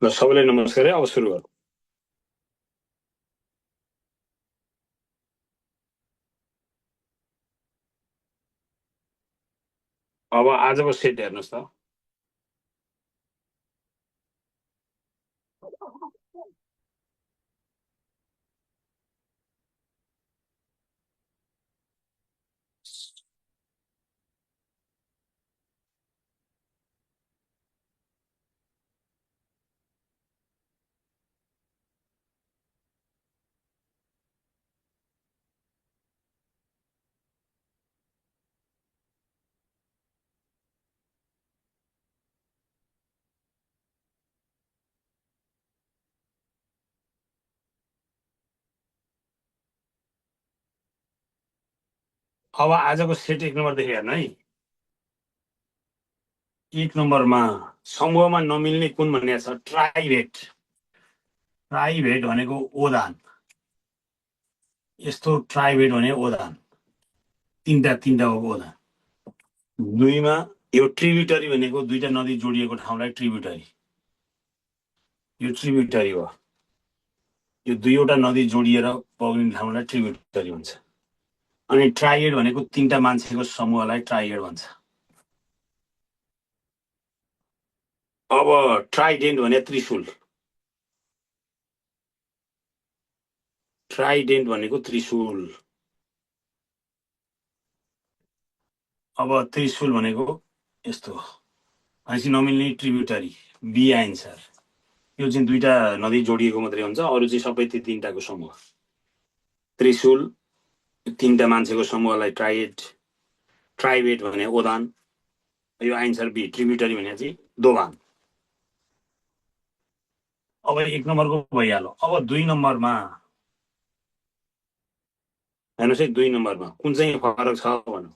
ल सबैलाई नमस्कार है। अब सुरु गरौँ। अब आजको सेट हेर्नुहोस् त। अब आजको सेट 1 नम्बरदेखि हेर्नु है। 1 नम्बरमा समूहमा नमिल्ने कुन भन्ने छ? ट्राइभेट। ट्राइभेट भनेको ओदान। यस्तो ट्राइभेट भने ओदान, तीनटा हो ओदान। 2मा यो ट्रिब्युटरी भनेको दुईटा नदी जोडिएको ठाउँलाई ट्रिब्युटरी, यो ट्रिब्युटरी हो। यो दुईवटा नदी जोडिएर बग्ने ठाउँलाई ट्रिब्युटरी भन्छ। अनि ट्राइएड भनेको 3टा मान्छेको समूहलाई ट्राइएड भन्छ। अब ट्राइडेन्ट भने त्रिशूल। ट्राइडेन्ट भनेको त्रिशूल। अब त्रिशूल भनेको यस्तो भनेपछि नमिल्ने ट्रिब्युटरी बी आन्सर। यो चाहिँ दुईटा नदी जोडिएको मात्रै हुन्छ, अरू चाहिँ सबै त्यो 3टाको समूह। त्रिशूल 3टा मान्छेको समूहलाई ट्राइवेट भने ओदान। यो आन्सर बी। ट्रिब्युटरी भने चाहिँ दोभान। अब 1 नम्बरको भइहाल्यो। अब 2 नम्बरमा हेर्नुहोस् है। 2 नम्बरमा कुन चाहिँ फरक छ भन्नु।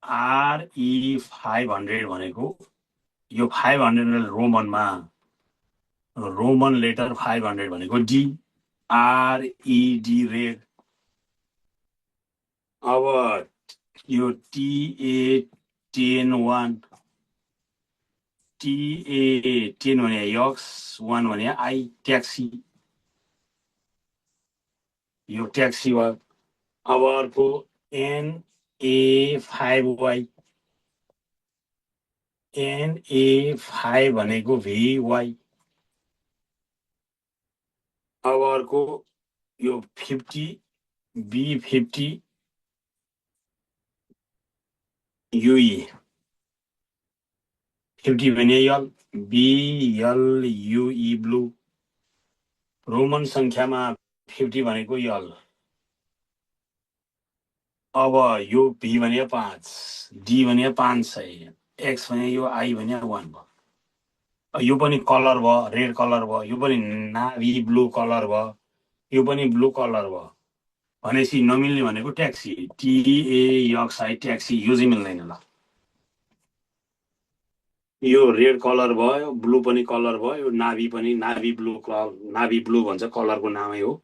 RE 500 भनेको यो 500 रोमनमा, रोमन लेटर 500 भनेको डी, RED रेड। अब यो TA10 TA10 भने यक्स, 1 भने आई, ट्याक्सी। यो ट्याक्सी भयो। अब अर्को NA5Y, NA5 भनेको VY। अब अर्को यो 50 B50 UE, 50 भने यल, BLUE ब्लू। रोमन संख्यामा 50 भनेको यल। अब यो भी भने 5, डी भने 500, एक्स भने यो आई भने 1 भयो। यो पनि कलर भयो, रेड कलर भयो। यो पनि नाभी ब्लू कलर भयो। यो पनि ब्लू कलर भयो। भनेपछि नमिल्ने भनेको ट्याक्सी, TAXI ट्याक्सी। यो चाहिँ मिल्दैन। ल यो रेड कलर भयो, ब्लू पनि कलर भयो, यो नाभी पनि नाभी ब्लू कलर, नाभी ब्लू भन्छ, कलरको नामै हो।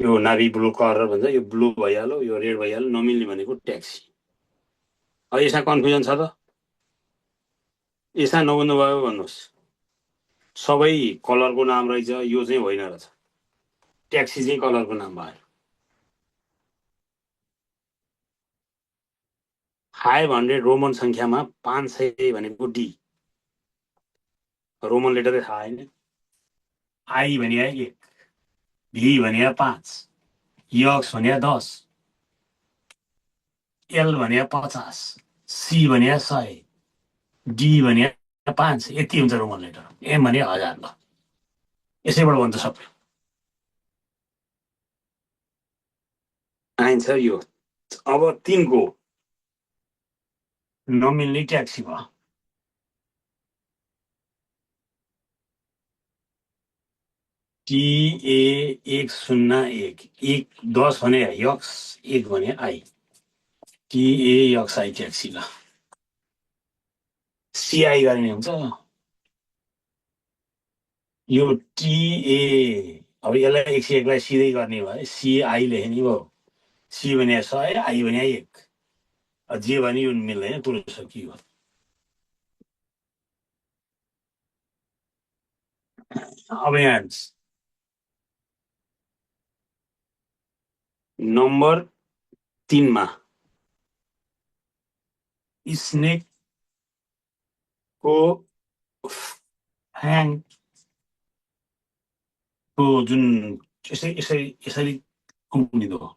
यो नाभी ब्लू कलर भन्छ। यो ब्लू भइहाल्यो, यो रेड भइहाल्यो। नमिल्ने भनेको ट्याक्सी। अब यसमा कन्फ्युजन छ त? यसमा नबुझ्नु भयो भन्नुहोस्। सबै कलरको नाम रहेछ, यो चाहिँ होइन रहेछ। ट्याक्सी चाहिँ कलरको नाम भयो। 500 रोमन संख्यामा 500 भनेको डी, रोमन लेटरै थाहा होइन। आई भने 1, भी भने 5, यक्स भने 10, एल भने 50, सी भने 100, डी भने 5। यति हुन्छ रोमन लेटर। एम भने 1000। ल यसैबाट भन्छ सबै आन्सर यो। अब 3 को नमिल्ने ट्याक्सी भयो। TA101, 10 भने यक्स, 1 भने आई, TAXI ट्याक्सी। ल CI गर्ने हुन्छ। यो TA, अब यसलाई 101 लाई सिधै गर्ने भयो, CI लेख्ने भयो। सी भने 100, आई भने 1। जे भने यो मिल्दैन, कुरो सकियो। अब यहाँ हेर्नुहोस्, नम्बर 3 मा स्नेकको फ्याङको जुन यसरी उम्रिँदो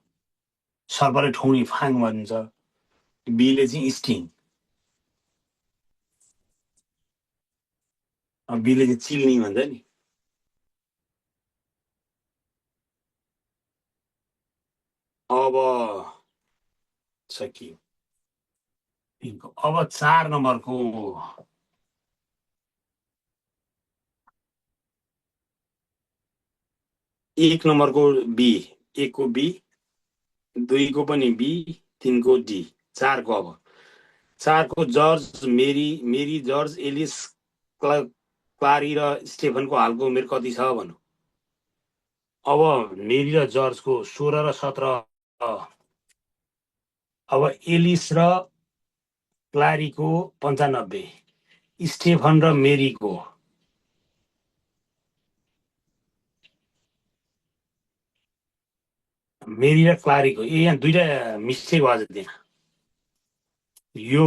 सर्पले ठोक्ने फाङ भन्छ, बीले चाहिँ स्टिङ, बीले चाहिँ चिल्नी भन्छ नि। अब सकियो। अब 4 नम्बरको 1 नम्बरको बी, 1 को बी, 2 को पनि बी, 3 को डी, 4 को अब 4 को जर्ज, मेरी जर्ज, एलिस, क्लारी र स्टेफनको हालको उमेर कति छ भन्नु। अब मेरी र जर्जको 16 र 17, अब एलिस र क्लारीको 95, स्टेफन र मेरीको मेरी र क्लारीको यहाँ दुईटा मिस्टेक भयो त्यहाँ। यो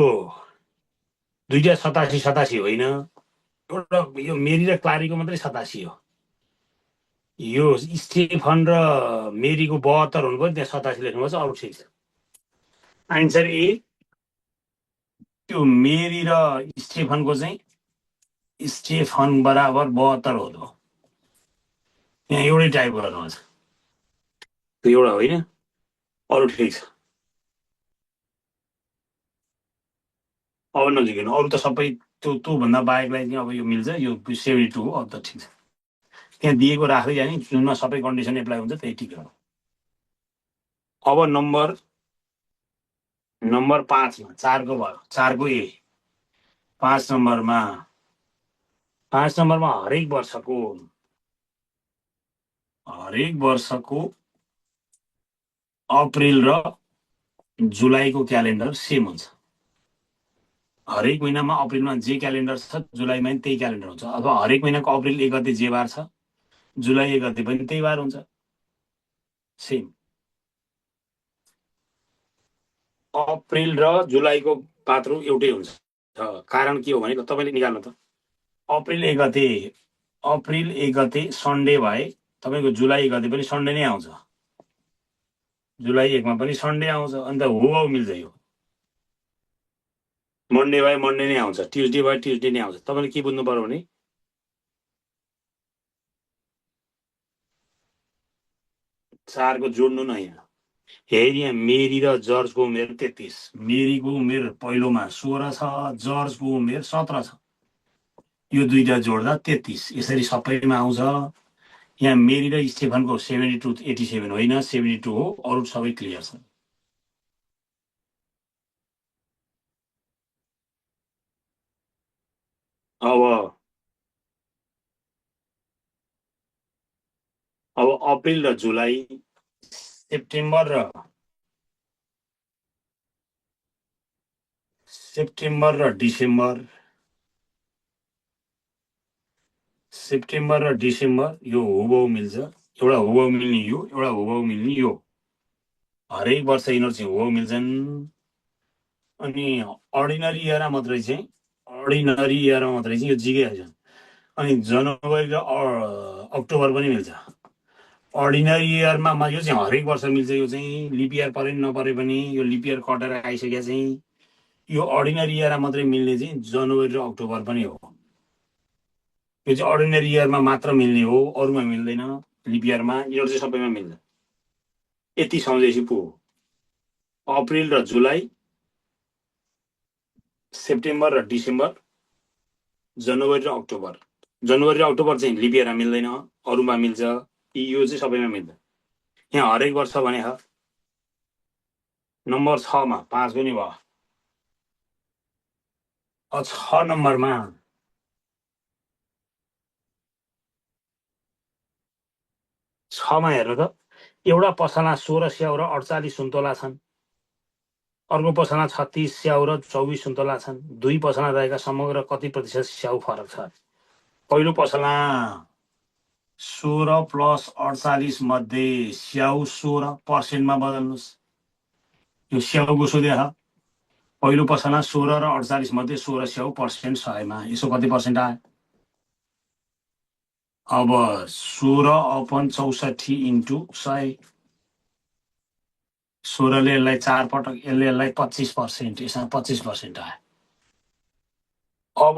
दुईटा 87 होइन, एउटा यो मेरी र क्लारीको मात्रै 87 हो। यो स्टेफन र मेरीको 72 हुनुपर्यो, त्यहाँ 87 लेख्नुपर्छ, अरू ठिक छ। आन्सर ए। त्यो मेरी र स्टेफनको चाहिँ स्टेफन बराबर 72 हो। त यहाँ एउटै टाइप गर्नुहुन्छ, त्यो एउटा होइन, अरू ठिक छ। अब नजिकिनु, अरू त सबै त्योभन्दा बाहेकलाई चाहिँ अब यो मिल्छ, यो 72 हो। अब त ठिक छ, त्यहाँ दिएको राख्दै जाने, जुनमा सबै कन्डिसन एप्लाई हुन्छ त्यही ठिक हो। अब नम्बर 5 मा 4 को भयो, 4 को ए। 5 नम्बरमा हरेक वर्षको अप्रिल र जुलाईको क्यालेन्डर सेम हुन्छ। हरेक महिनामा अप्रिलमा जे क्यालेन्डर छ जुलाईमा पनि त्यही क्यालेन्डर हुन्छ। अब हरेक महिनाको अप्रिल 1 गते जे बार छ, जुलाई 1 गते पनि त्यही बार हुन्छ, सेम। अप्रिल र जुलाईको पात्रो एउटै हुन्छ। कारण के हो भने तपाईँले निकाल्नु त, अप्रिल 1 गते सन्डे भए तपाईँको जुलाई 1 गते पनि सन्डे नै आउँछ, जुलाई 1 मा पनि सन्डे आउँछ। अन्त हो मिल्छ, यो मन्डे भए मन्डे नै आउँछ, ट्युजडे भए ट्युजडे नै आउँछ। तपाईँले के बुझ्नु पर्यो भने 4 को जोड्नु न। यहाँ यहाँ मेरी र जर्जको उमेर 33, मेरीको उमेर पहिलोमा 16 छ, जर्जको उमेर 17 छ, यो दुईटा जोड्दा 33, यसरी सबैमा आउँछ। यहाँ मेरी र स्टेफनको 72 87 होइन, 72 हो, अरू सबै क्लियर छ। अब अप्रिल र जुलाई, सेप्टेम्बर र डिसेम्बर, यो हुबहु मिल्छ। एउटा हुबहु मिल्ने यो, एउटा हुबहु मिल्ने यो, हरेक वर्ष यिनीहरू चाहिँ हुबहु मिल्छन्। अनि अर्डिनरी इयरमा मात्रै चाहिँ यो जिगिहाल्छ। अनि जनवरी र अक्टोबर पनि मिल्छ। अर्डिनरी इयरमा यो चाहिँ हरेक वर्ष मिल्छ। यो चाहिँ लिप इयर परे नपरे पनि, यो लिप इयर कटेर आइसक्या चाहिँ यो अर्डिनरी इयरमा मात्रै मिल्ने चाहिँ जनवरी र अक्टोबर पनि हो। यो चाहिँ अर्डिनरी इयरमा मात्र मिल्ने हो, अरूमा मिल्दैन। लिप इयरमा यो चाहिँ सबैमा मिल्छ। यति सम्झेपछि पो अप्रिल र जुलाई, सेप्टेम्बर र डिसेम्बर, जनवरी र अक्टोबर चाहिँ लिप इयरमा मिल्दैन, अरूमा मिल्छ। यो चाहिँ सबैमा मिल्छ। यहाँ हरेक वर्ष भने नम्बर 6 मा 5 पनि भयो। 6 नम्बरमा हेर्नु त, एउटा पसलमा 16 स्याउ र 48 सुन्तोला छन्, अर्को पसलमा 36 स्याउ र 24 सुन्तोला छन्। दुई पसलमा रहेका समग्र कति प्रतिशत स्याउ फरक छ? पहिलो पसलमा 16 प्लस 48 मध्ये स्याउ 16% बदल्नुहोस्। यो स्याउको सोधेको पहिलो प्रश्नमा 16 र 48 मध्ये 16 स्याउ पर्सेन्ट 100 यसो कति पर्सेन्ट आयो? अब 16/64 इन्टु 100 16ले यसलाई 4 पटक यसलाई 25%, यसमा 25% आयो। अब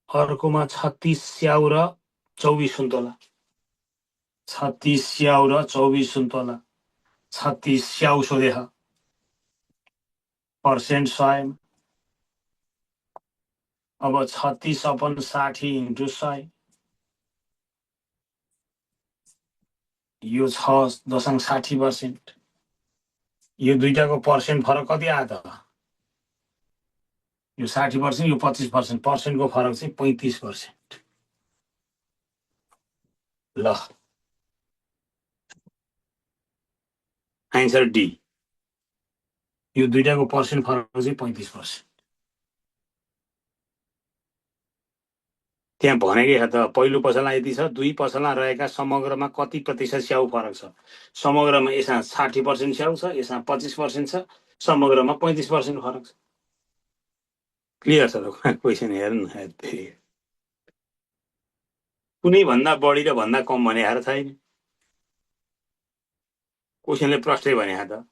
अर्कोमा 36 स्याउ र 24 सुन्तला, 36 स्याउ र 24 सुन्तला, 36 स्याउ सोधेको पर्सेन्ट 100। अब 36/60 इन्टु 100 यो 6.60%। यो दुईटाको पर्सेन्ट फरक कति आयो त? यो 60%, यो 25%, पर्सेन्टको फरक चाहिँ 35%। ल आन्सर डी। यो दुईटाको पर्सेन्ट फरक चाहिँ 35%। त्यहाँ भनेकै छ त पहिलो पसलमा यति छ, दुई पसलमा रहेका समग्रमा कति प्रतिशत स्याउ फरक छ। समग्रमा यसमा 60% स्याउ छ, यसमा 25% छ, समग्रमा 35% फरक छ। क्लियर छ त क्वेसन? हेर्नु कुनै भन्दा बढी र भन्दा कम भने छैन। क्वेसनले प्रष्टै भने त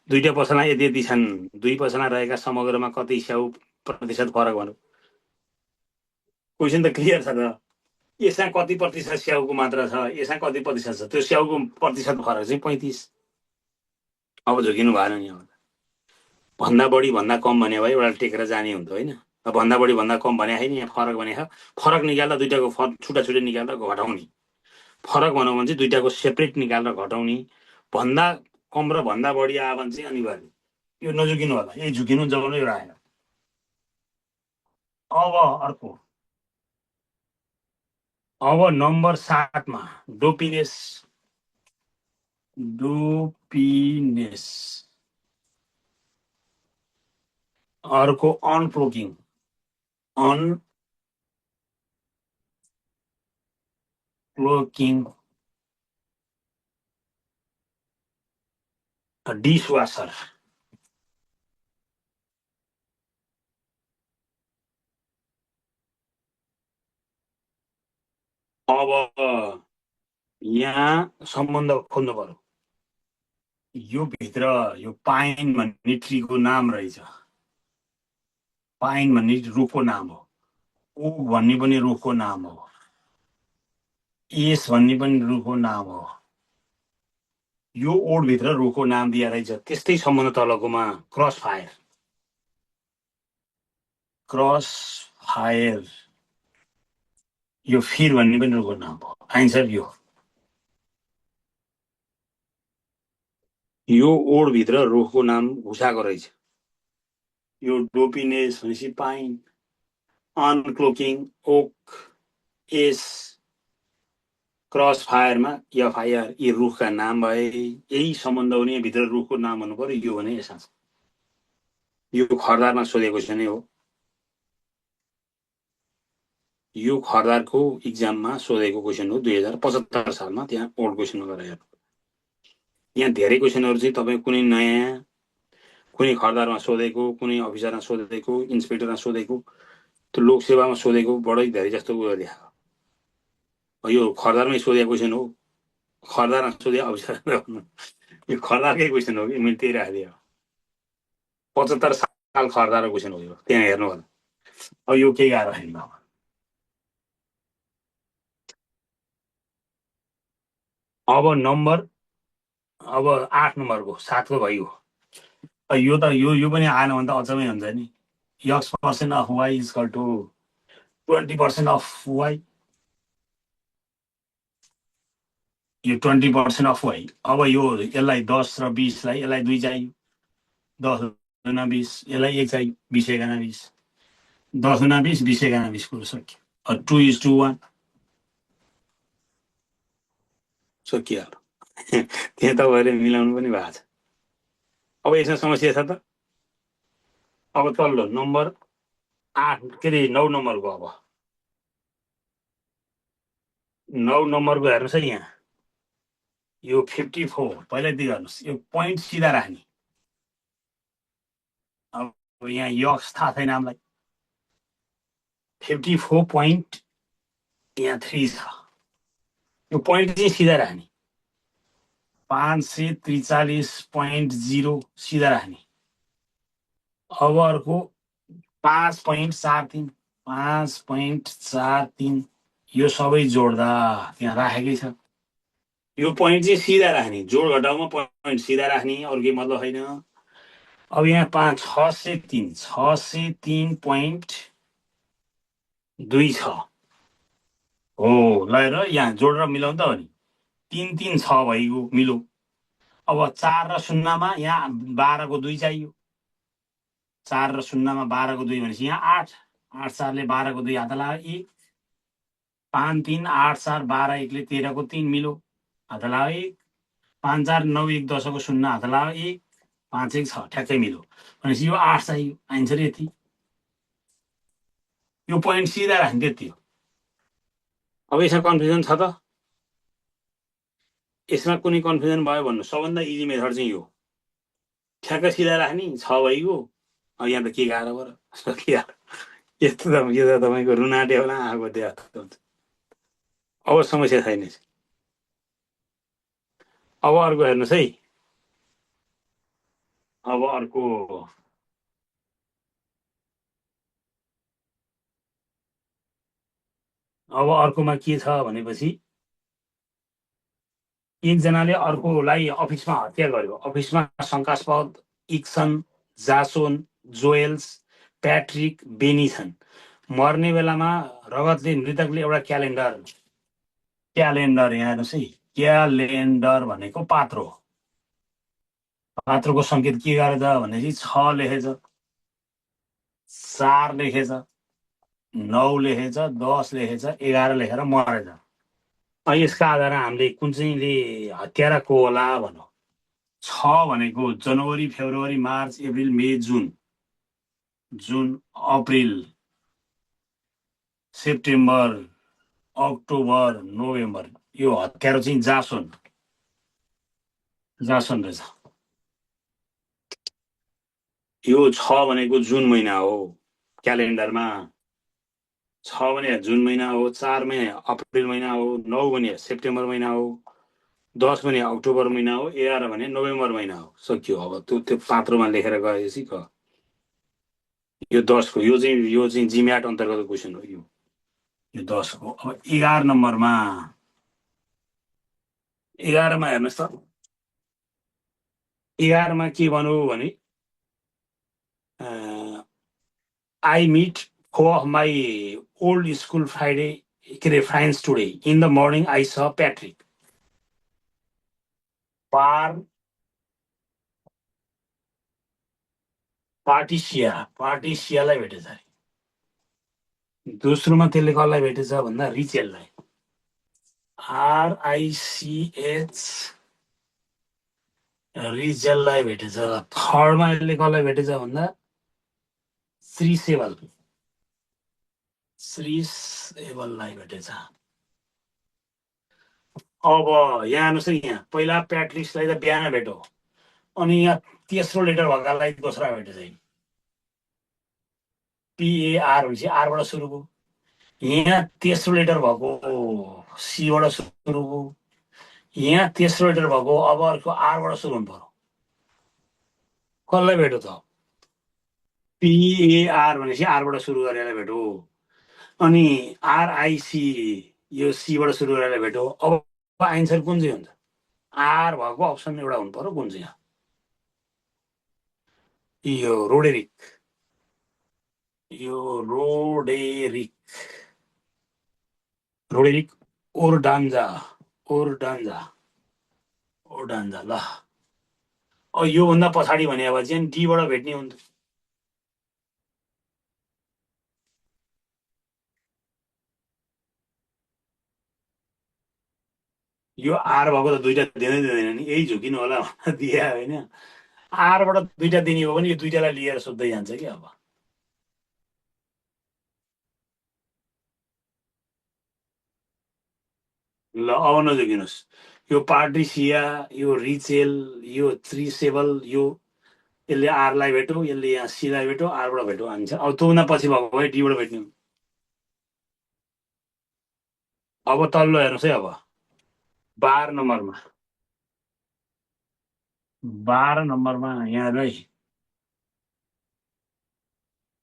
दुईटा पसलमा यति यति छन्, दुई पसलमा रहेका समग्रमा कति स्याउ प्रतिशत फरक भनौँ। क्वेसन त क्लियर छ त। यसमा कति प्रतिशत स्याउको मात्रा छ, यसमा कति प्रतिशत छ, त्यो स्याउको प्रतिशत फरक चाहिँ 35। अब झुकिनु भएन नि। अब भन्दा बढी भन्दा कम भने भए एउटा टेकेर जाने हुन्थ्यो होइन। भन्दा बढी भन्दा कम भने होइन, यहाँ फरक भने फरक निकाल्दा दुईटाको छुट्टा छुट्टै निकालेर घटाउने। फरक भनौँ भने चाहिँ दुईटाको सेपरेट निकालेर घटाउने। भन्दा कम र भन्दा बढी आयो भने चाहिँ अनिवार्य यो नझुकिनु होला, यही झुकिनु जब नै आयो। अब अर्को, अब नम्बर 7 मा डोपिनेस अर्को अनक्लोकिङ डिसवासर। अब यहाँ सम्बन्ध खोज्नु पर्यो। यो भित्र यो पाइन भन्ने ट्रीको नाम रहेछ, पाइन भन्ने रुखको नाम हो, ओक भन्ने पनि रुखको नाम हो, एस भन्ने पनि रुखको नाम हो। यो ओड भित्र रुखको नाम दिया रहेछ। त्यस्तै सम्बन्ध तलकोमा क्रस फायर, यो फिर भन्ने पनि रुखको नाम हो। आन्सर यो ओड भित्र रुखको नाम घुसाएको रहेछ। यो डोपिनेस भनेपछि पाइन, अनक्लोकिङ ओक, एस, क्रस फायरमा एफआइआर, यी रुखका नाम भए। यही सम्बन्ध हुने भित्र रुखको नाम हुनु पर्यो। यो भने यसमा यो खरदारमा सोधेको छ नै हो। यो खरदारको इक्जाममा सोधेको क्वेसन हो 2075 सालमा। त्यहाँ ओल्ड क्वेसन गरेर यहाँ धेरै क्वेसनहरू चाहिँ तपाईँ कुनै नयाँ, कुनै खरदारमा सोधेको, कुनै अफिसरमा सोधेको, इन्सपेक्टरमा सोधेको, त्यो लोकसेवामा सोधेको बडै धेरै जस्तो उयो देखाएको। यो खरदारमै सोधेको क्वेसन हो, खरदारमा सोधे अफिसर। यो खरदारकै क्वेसन हो कि मैले त्यही राखिदिएँ। 75 साल खरदारको क्वेसन हो यो, त्यहाँ हेर्नु होला। अब यो केही गाह्रो छैन। अब नम्बर 8 नम्बरको 7 को भइगयो। यो त यो पनि आएन भने त अचम्मै हुन्छ नि। x% of y equal to 20% of y। यो 20% अफ y। अब यो यसलाई 10 र 20 लाई यसलाई 2 चाहियो, 10 गुणा 20, यसलाई 1 चाहियो, 20 गुणा 20, 10 गुणा 20, 20 गुणा 20 कुरो सक्यो। 2:1 सकियो। त्यहाँ तपाईँहरूले मिलाउनु पनि भएको छ। अब यसमा समस्या छ त। अब तल्लो नम्बर 8 के अरे 9 नम्बरको। अब 9 नम्बरको हेर्नुहोस् है यहाँ यो 54 पहिला यति गर्नुहोस् यो पोइन्ट सिधा राख्ने अब यहाँ यक्स थाहा छैन हामीलाई 54 पोइन्ट यहाँ 3 छ यो पोइन्ट चाहिँ सिधा राख्ने 543.0 सिधा राख्ने अब अर्को 5.43 5.43 यो सबै जोड्दा त्यहाँ राखेकै छ यो पोइन्ट चाहिँ सिधा राख्ने जोड घटाउमा पोइन्ट सिधा राख्ने अरू केही मतलब छैन अब यहाँ 603.2 छ हो ल हेर यहाँ जोडेर मिलाउनु त हो नि 3 छ भइगयो मिलो अब 4 र 0 मा यहाँ 12 को 2 चाहियो 4 र 0 मा 12 को 2 भनेपछि यहाँ 8 8 4 ले 12 को 2 हात लाग्यो 1 5 3 8 4 12 1 ले 13 को 3 मिलो हात लाग्यो 1 5 4 9 1 10 को 0 हात लाग्यो 1 5 1 6 ठ्याक्कै मिलो भनेपछि यो 8 चाहियो आन्सर यति यो पोइन्ट सिधा राख्ने त्यति हो अब यसमा कन्फ्युजन छ त यसमा कुनै कन्फ्युजन भयो भन्नु सबभन्दा इजी मेथड चाहिँ यो ठ्याक्क सिधा राख्ने 6 भइगयो यहाँ त के गाह्रो गर यस्तो त यो त तपाईँको रुनाटे होला आगो त्यो हुन्छ अब समस्या छैन अब अर्को हेर्नुहोस् है अब अर्कोमा के छ भनेपछि एकजनाले अर्कोलाई अफिसमा हत्या गर्यो अफिसमा शङ्कास्पद इक्सन जासोन जोएल्स प्याट्रिक बेनी छन् मर्ने बेलामा रगतले मृतकले एउटा क्यालेन्डर यहाँ हेर्नुहोस् है क्यालेन्डर भनेको पात्रो पात्रोको सङ्केत के गरेछ भनेपछि 6 लेखेछ 4 लेखेछ 9 लेखेछ 10 लेखेछ 11 लेखेर मरेछ यसका आधारमा हामीले कुन चाहिँले हत्यारा को होला भनौँ 6 भनेको जनवरी फेब्रुअरी मार्च अप्रिल मे जुन अप्रिल सेप्टेम्बर अक्टोबर नोभेम्बर यो हत्यारा चाहिँ जासोन रहेछ यो 6 भनेको जुन महिना हो क्यालेन्डरमा 6 भने जुन महिना हो 4 भने अप्रिल महिना हो 9 भने सेप्टेम्बर महिना हो 10 भने अक्टोबर महिना हो 11 भने नोभेम्बर महिना हो सक्यो अब त्यो पात्रोमा लेखेर गएपछि यो 10 को यो चाहिँ जिम्याट अन्तर्गत क्वेसन हो यो 10 को अब 11 नम्बरमा 11 मा हेर्नुहोस् त 11 मा के भन्नु भने I meet 4 of my old school friends today. In the morning, I saw Patrick. पार्टिसियालाई भेटेछ अरे दोस्रोमा त्यसले कसलाई भेटेछ भन्दा रिचेललाई RICH रिचेललाई भेटेछ थर्डमा यसले कसलाई भेटेछ भन्दा श्री सेवललाई भेटेछ अब यहाँ हेर्नुहोस् यहाँ पहिला प्याट्रिक्सलाई त बिहान भेटो अनि यहाँ तेस्रो लेटर भएकालाई दोस्रो भेटेछ PAR भनेपछि आरबाट सुरु भयो यहाँ तेस्रो लेटर भएको सीबाट सुरु भयो यहाँ तेस्रो लेटर भएको अब अर्को आरबाट सुरु हुनु पर्यो कसलाई भेटो त PAR भनेपछि आरबाट सुरु गरेर भेटो अनि RIC यो सीबाट सुरु गरेर भेटो अब आन्सर कुन चाहिँ हुन्छ आर भएको अप्सन एउटा हुनु पर्यो कुन चाहिँ यो रोडेरिक ओर्डान्जा ल योभन्दा पछाडि भने अब चाहिँ डीबाट भेट्ने हुन्थ्यो यो आर भएको त दुईटा दिँदैन नि यही झुकिनु होला दिए होइन आरबाट दुईटा दिने हो भने यो दुईटालाई लिएर सोध्दै जान्छ कि अब ल अब नजोगिनुहोस् यो पार्टिसिया यो रिचेल यो थ्रिसेबल यो यसले आरलाई भेट्यो यसले यहाँ सीलाई भेट्यो आरबाट भेट्यो आन्छ अब त्योभन्दा पछि भएको भए डीबाट भेट्ने अब तल्लो हेर्नुहोस् है अब 12 नम्बरमा यहाँ है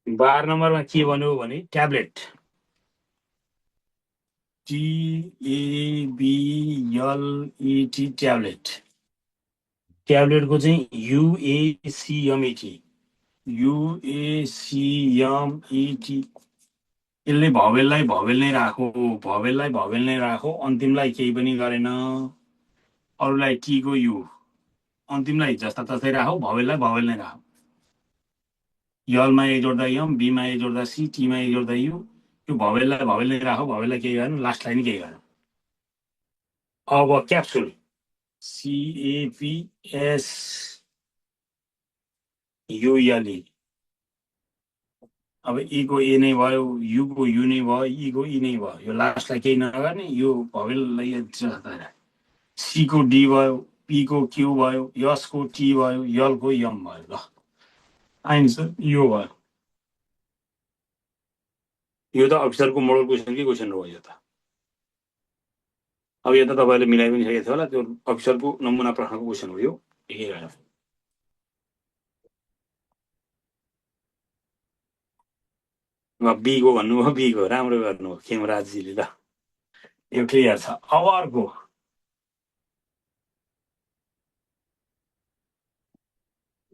12 नम्बरमा के भन्यो भने ट्याब्लेट TABLET ट्याब्लेटको चाहिँ UACMET यसले भवेललाई भवेल नै राखो अन्तिमलाई केही पनि गरेन अरूलाई टी को यु अन्तिमलाई जस्ता तस्तै राखौ भवेललाई भवेल नै राखौ यलमा ए जोड्दा यम बीमा ए जोड्दा सी टीमा ए जोड्दा यु यो भवेललाई भवेल नै राखौ भवेललाई केही गर्नु लास्टलाई नि केही गर्नु अब क्याप्सुल CAPSULE अब ई को ए नै भयो यु को यु नै भयो ई को ई नै भयो यो लास्टलाई केही नगर्ने यो भवेललाई सी को डी भयो पी को क्यू भयो यस को टी भयो यल को यम भयो ल आन्सर यो भयो यो त अफिसरको मोडल क्वेसन के क्वेसन हो यो त अब यो त तपाईले मिलाइ पनि सकेको थियो होला त्यो अफिसरको नमुना प्रश्नको क्वेसन हो यो के गर्नु बी को भन्नु हो बी को राम्रो गर्नु हो खेमराजजीले ल यो क्लियर छ अब अर्को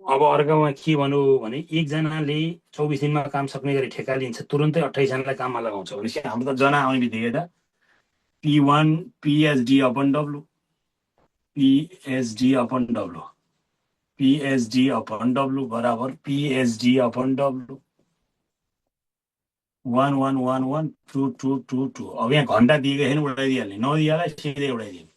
अब अर्कोमा के भन्नु भने एकजनाले 24 दिनमा काम सक्ने गरी ठेका लिन्छ तुरुन्तै 28 जनालाई काममा लगाउँछ भनेपछि हाम्रो त जना आउने बित्तिकै त P1 PSD upon W PSD upon W PSD upon W बराबर PSD upon W 1 1 1 1 2 2 2 2 अब यहाँ घण्टा दिएको छैन उडाइदिइहाल्ने नदिएला सिधै उडाइदिने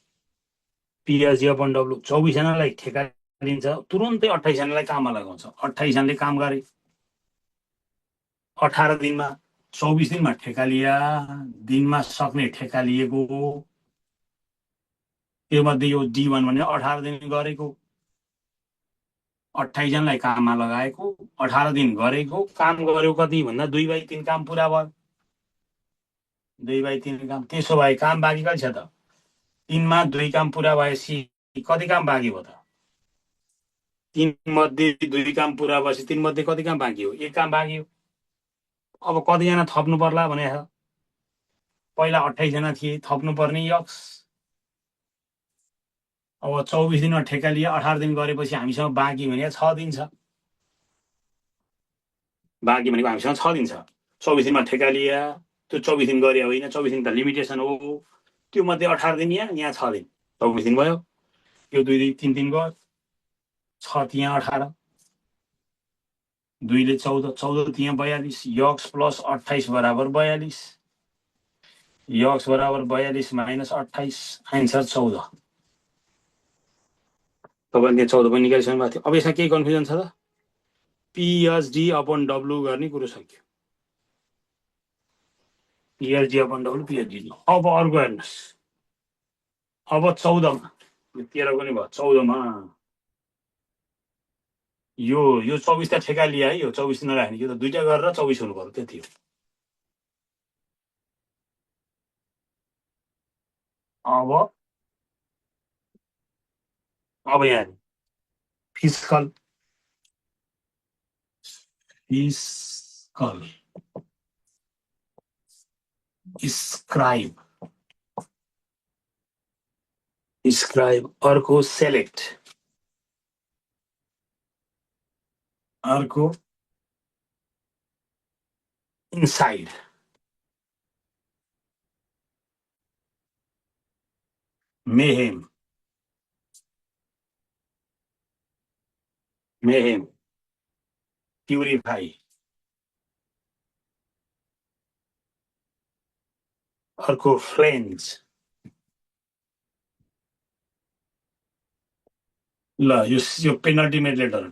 PSD upon W 24 जनालाई ठेका लिन्छ तुरुन्तै 28 जनालाई काममा लगाउँछ 28 जनाले काम गरे 18 दिनमा 24 दिनमा ठेका लिया दिनमा सक्ने ठेका लिएको त्यो मध्ये यो D1 भने 18 दिन गरेको 28 जनालाई काममा लगाएको 18 दिन गरेको काम गर्यो कति भन्दा 2/3 काम पुरा भयो 2/3 काम त्यसो भए काम बाँकी कति छ त 3 मा 2 काम पुरा भएपछि कति काम बाँकी भयो त 3 मध्ये 2 काम पुरा भएपछि 3 मध्ये कति काम बाँकी हो 1 काम बाँकी हो अब कतिजना थप्नु पर्ला भने पहिला 28 जना थिए थप्नु पर्ने यक्स अब 24 दिनमा ठेका लिए 18 दिन गरेपछि हामीसँग बाँकी भने 6 दिन छ बाँकी भनेको हामीसँग 6 दिन छ 24 दिनमा ठेका लिया त्यो 24 दिन गरे होइन 24 दिन त लिमिटेसन हो त्यो मध्ये 18 दिन यहाँ 6 दिन 24 दिन भयो यो 2 दिन 3 दिन गयो 6 त्यहाँ 18 2 ले 14 14 त्यहाँ 42 यक्स प्लस 28 बराबर 42 यक्स बराबर 42 माइनस 28 आन्सर 14 तपाईले 14 पनि निकालिसक्नु भएको थियो अब यसमा केही कन्फ्युजन छ त PSD upon W गर्ने कुरो सक्यो PSD upon W PSD अब अर्को हेर्नुस् अब 14 मा यो 13 पनि भयो 14 मा यो 24 ता ठेका लिया है यो 24 दिन राख्ने यो त दुईटा गरेर 24 हुनु पर्यो त्यति हो अब यहाँ फिस्कल स्क्राइब अर्को सेलेक्ट अर्को इनसाइड मेहेम प्युरिफाई अर्को फ्लेन्ज ल यो पेनल्टिमेट लेटर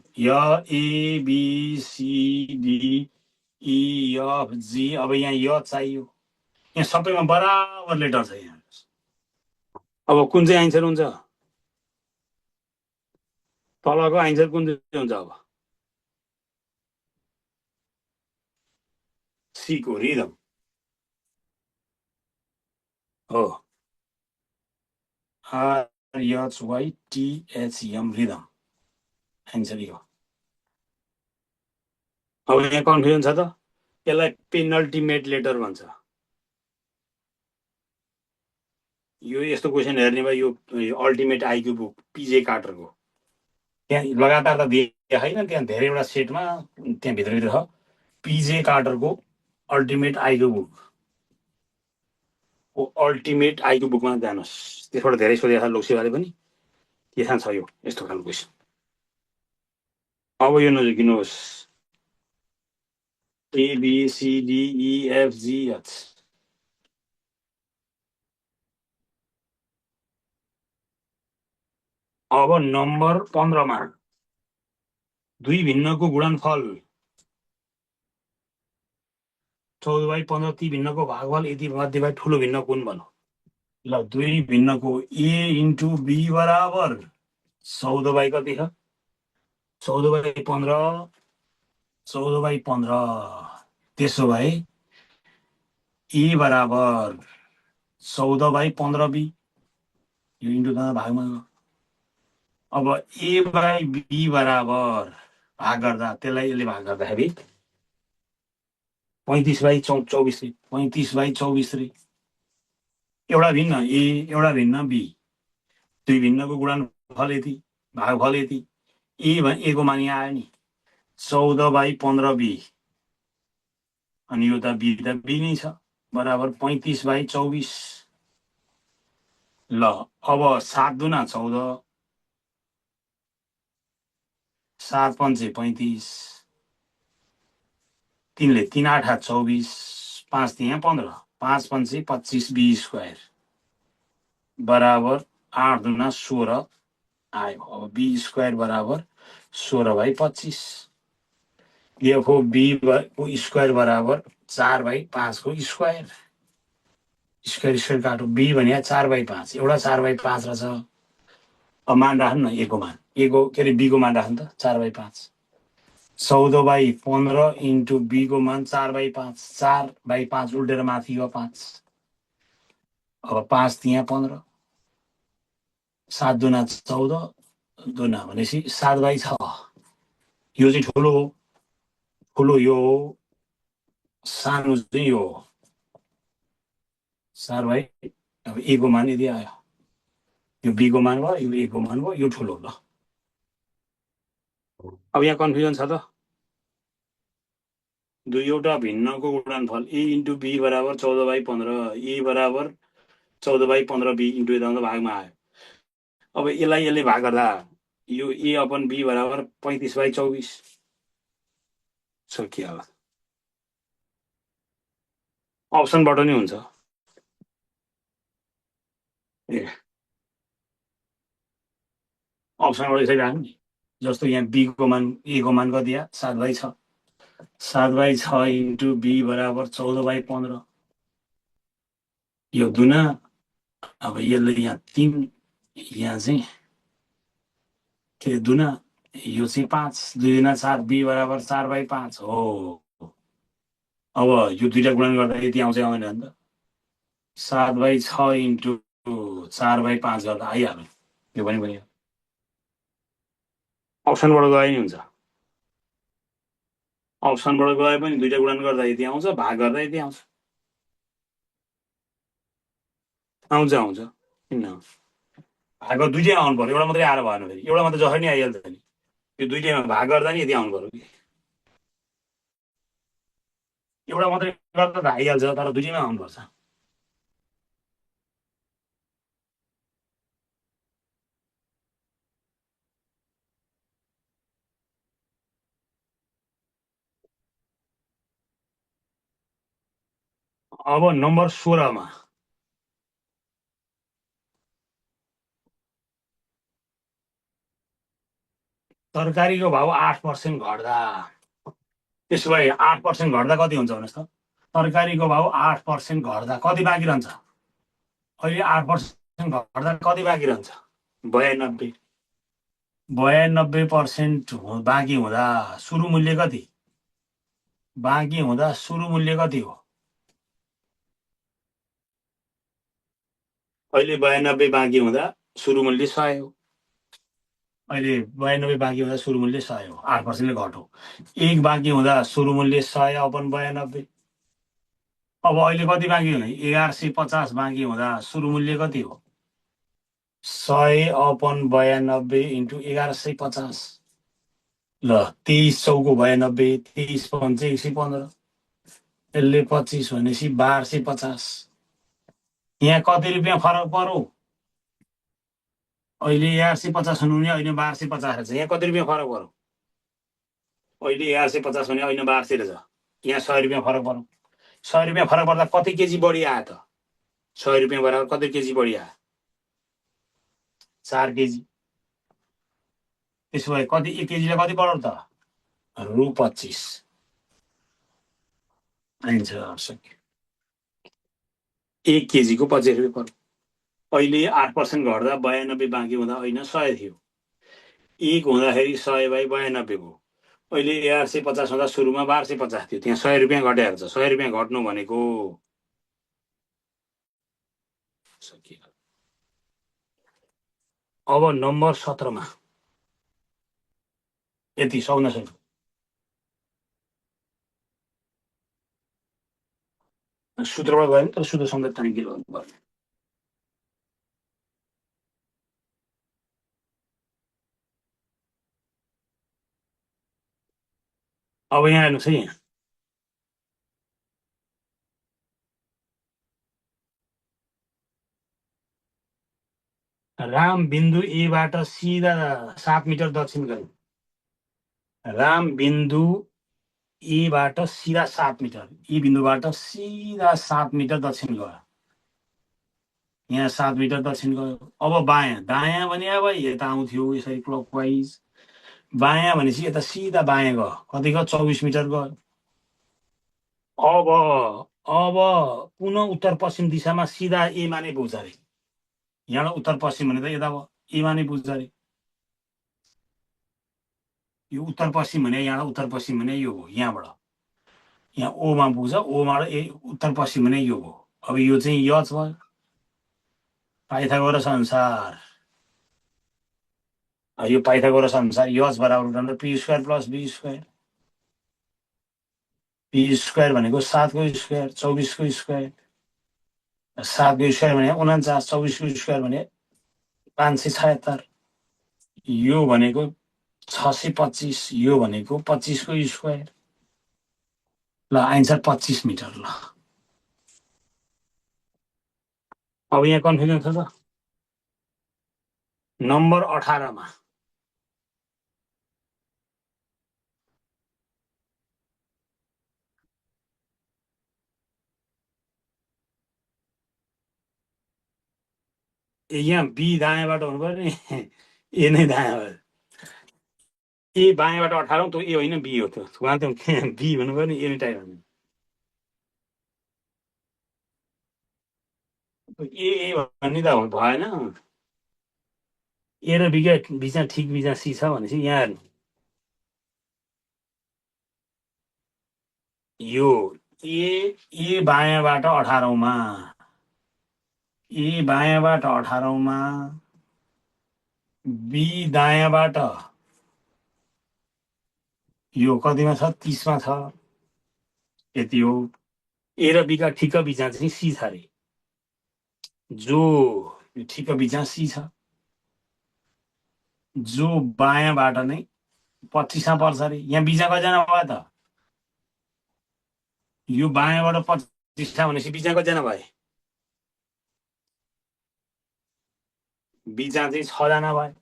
ABCDEFG अब यहाँ चाहियो यहाँ सबैमा बराबर लेटर छ यहाँ अब कुन चाहिँ आन्सर हुन्छ? तलको आन्सर कुन चाहिँ हुन्छ? अब सी को रिदम हो। RHYTHM रिदम आन्सर यो। अब यहाँ कन्फ्युजन छ त। यसलाई पेनल्टिमेट लेटर भन्छ। यो यस्तो क्वेसन हेर्ने भयो, यो अल्टिमेट आइक्यू बुक पिजे कार्टरको। त्यहाँ लगातार त दिएको छैन, त्यहाँ धेरैवटा सेटमा त्यहाँ भित्रभित्र छ। पिजे कार्टरको अल्टिमेट आइक्यू बुक हो। अल्टिमेट आइक्यू बुकमा जानुहोस्, त्यसबाट धेरै सोधेको छ लोकसेवाले पनि। त्यसमा छ यो यस्तो खालको क्वेसन। अब यो नजिकिनुहोस्, ABCDEFGH। अब नम्बर 15 मा दुई भिन्नको गुणनफल 14/15 ती भिन्नको भागफल यति मध्येबाट ठुलो भिन्न कुन भनौँ? ल, दुई भिन्नको A इन्टु B बराबर 14 कति छ? 14/15। 14/15। त्यसो भए A बराबर 14/15B। यो इन्टु भागमा गयो। अब A/B बराबर भाग गर्दा, त्यसलाई यसले भाग गर्दाखेरि 35/24। 35/24। एउटा भिन्न A, एउटा भिन्न B, दुई भिन्नको गुणनफल यति, भागफल यति। A को मान यहाँ आयो नि, 14/15B। अनि यो त B नै छ, बराबर 35/24। ल, अब 7 दुना 14, 7 पंचे 35, 3 3 8 24, 5 3 15, 5 पंचे 25 B स्क्वायर बराबर 8 दुना 16 आयो। अब B स्क्वायर बराबर 16/25। Therefore B को स्क्वायर बराबर 4/5 को स्क्वायर। स्क्वायर स्क्वायर काटो, B भने 4/5, एउटा 4/5 रहेछ। अब मान राख्नु न A को मान, A को के अरे B को मान राख्नु त 4/5। 14/15 इन्टु B को मान 4/5। 4/5 उल्टेर माथि गयो 5। अब 5 3 15, 7 दुना 14, दुना भनेपछि 7/6। यो चाहिँ ठुलो हो, ठुलो यो हो, सानो चाहिँ यो हो। 4/, अब A को मान यदि आयो, यो B को मान भयो, यो A को मान भयो, यो ठुलो ल। अब यहाँ कन्फ्युजन छ त। दुईवटा भिन्नको गुणनफल A इन्टु B बराबर 14/15, A बराबर 14/15B इन्टु यता भागमा आयो। अब यसलाई यसले भाग गर्दा यो A/B बराबर 35/24 सकिहाल्यो। अप्सनबाट नै हुन्छ। ए, अप्सनबाट यसरी राख्नु नि। जस्तो यहाँ B को मान, A को मान कति आयो? 7/6। 7/6 इन्टु B बराबर 14/15। यो दुना, अब यसले यहाँ 3, यहाँ चाहिँ के दुना, यो चाहिँ 5, 2 दुना 4, B बराबर 4/5 हो। अब यो दुईटा गुणन गर्दा यति आउँछ आउँदैन अन्त? 7/6 इन्टु 4/5 गर्दा आइहाल्यो। यो पनि भयो। अप्सनबाट गए नि हुन्छ। अप्सनबाट गए पनि दुईटा गुणन गर्दा यति आउँछ, भाग गर्दा यति आउँछ। आउँछ आउँछ, किन नआउँछ? भाग दुईटैमा आउनु पर्यो, एउटा मात्रै आएर भएन। फेरि एउटा मात्रै जसरी नै आइहाल्छ नि। यो दुईटैमा भाग गर्दा नि यति आउनु पर्यो कि। एउटा मात्रै गर्दा त आइहाल्छ, तर दुईटैमा आउनुपर्छ। अब नम्बर 16 मा तरकारीको भाउ 8% घट्दा, त्यसो भए 8% घट्दा कति हुन्छ भन्नुहोस् त? तरकारीको भाउ 8% घट्दा कति बाँकी रहन्छ? अहिले 8% घट्दा कति बाँकी रहन्छ 92 92% बाँकी हुँदा सुरु मूल्य कति हो अहिले 92 बाँकी हुँदा सुरु मूल्य 100 हो अहिले 92 बाँकी हुँदा सुरु मूल्य 100 हो 8% ले घट्यो 1 बाँकी हुँदा सुरु मूल्य 100 अपन 92 अब अहिले कति बाँकी हुने 1150 बाँकी हुँदा सुरु मूल्य कति हो 100 अपन 92 इन्टु 1150 ल 23 चौको 92 23 पंचे 115 यसले 25 भनेपछि 1250 यहाँ कति रुपियाँ फरक पर्यो अहिले 1150 हुनुहुने अहिले 1250 रहेछ यहाँ कति रुपियाँ फरक पर्यो अहिले 1150 हुने अहिले 1200 रहेछ यहाँ 100 रुपियाँ फरक पर्यो 100 रुपियाँ फरक पर्दा कति केजी बढी आयो त 100 रुपियाँ बराबर कति केजी बढी आयो 4 केजी त्यसो भए कति 1 केजीले कति पर्यो त रु 25 आइन्छ सक्यो 1 केजीको 25 रुपियाँ पर्यो अहिले 8% घट्दा 92 बाँकी हुँदा होइन 100 थियो 1 हुँदाखेरि 100 बाई 92 भयो अहिले 1150 हुँदा सुरुमा 1250 थियो त्यहाँ 100 रुपियाँ घटेको छ 100 रुपियाँ घट्नु भनेको सकियो अब नम्बर 17 मा यति सक्न सक्यो सूत्रबाट गयो तर सूत्र समेत चाहिँ के गर्नु पर्यो अब यहाँ हेर्नुहोस् है यहाँ राम बिन्दु ए बाट सिधा 7 मिटर दक्षिण गयो राम बिन्दु ए बाट सिधा 7 मिटर ई बिन्दुबाट सिधा 7 मिटर दक्षिण गयो यहाँ 7 मिटर दक्षिण गयो अब बायाँ दायाँ भने अब यता आउँथ्यो यसरी क्लकवाइज बायाँ भनेपछि यता सिधा बायाँ गयो कति गयो 24 मिटर गयो अब पुनः उत्तर पश्चिम दिशामा सिधा एमा नै पुग्छ अरे यहाँ उत्तर पश्चिम भने त यता एमा नै पुग्छ अरे यो उत्तर पश्चिम भने यहाँ उत्तर पश्चिम भने यो हो यहाँबाट यहाँ ओमा पुग्छ ओबाट उत्तर पश्चिम भने यो हो अब यो चाहिँ यच भयो पाइथागोरस अनुसार यो पाइथागोरस अनुसार यच बराबर P square plus B square P square भनेको 7 को स्क्वायर 24 को स्क्वायर 7 को स्क्वायर भने 49 24 को स्क्वायर भने 576 यो भनेको 625 यो भनेको 25 को स्क्वायर ल आन्सर 25 मिटर ल अब यहाँ कन्फ्युजन छ त नम्बर 18 मा यहाँ बी दायाँबाट हुनु पर्यो नि ए नै दायाँ भयो ए बायाँबाट 18 त ए होइन बी हो त उहाँ त बी भन्नु पर्यो नि ए नै टाइप भन्नु ए भन्ने त भएन ए र बीका बिचमा ठिक बिचमा सी छ भनेपछि यहाँ हेर्नु यो ए बायाँबाट 18 मा ए बायाँबाट 18 मा बी दायाँबाट यो कतिमा छ 30 मा छ यति हो ए र बीका ठिक बिचमा चाहिँ सी छ अरे जो ठिक बिचमा सी छ जो बायाँबाट नै 25 मा पर्छ अरे यहाँ बिचमा कतिजना भयो त यो बायाँबाट 25 भनेपछि बिचमा कतिजना भए बिचमा चाहिँ 6 जना भयो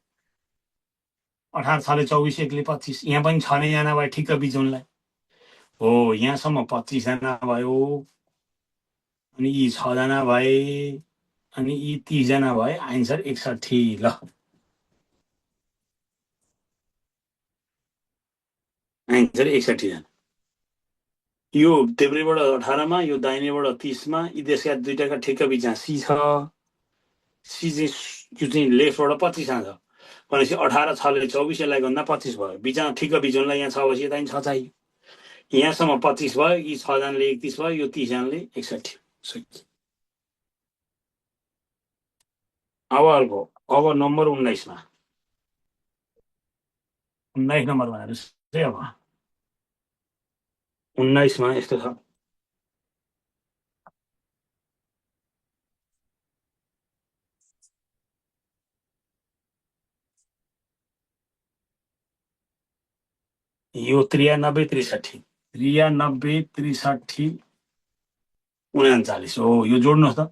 18 6ले 24 1ले 25 यहाँ पनि 6 नै जना भयो ठिक बिचुनलाई हो यहाँसम्म 25 जना भयो अनि यी 6 जना भए अनि यी 30 जना भए आन्सर 61 ल आन्सर 61 जना यो देब्रेबाट 18 मा यो दाहिनेबाट 30 मा यी देशका दुईटाका ठिक बिचमा सी छ सी चाहिँ यो चाहिँ लेफ्टबाट 25 आउँछ भनेपछि 18 6ले 24 यसलाई गर्दा 25 भयो बिचमा ठिक्क बिचुनलाई यहाँ 6 बसी यता 6 चाहियो यहाँसम्म 25 भयो यी 6 जनाले 31 भयो यो 30 जनाले 61 अब अर्को अब नम्बर 19 मा 19 नम्बरमा हेर्नुहोस् है अब 19 मा यस्तो छ यो 93 63 93 63 39 हो यो जोड्नुहोस् त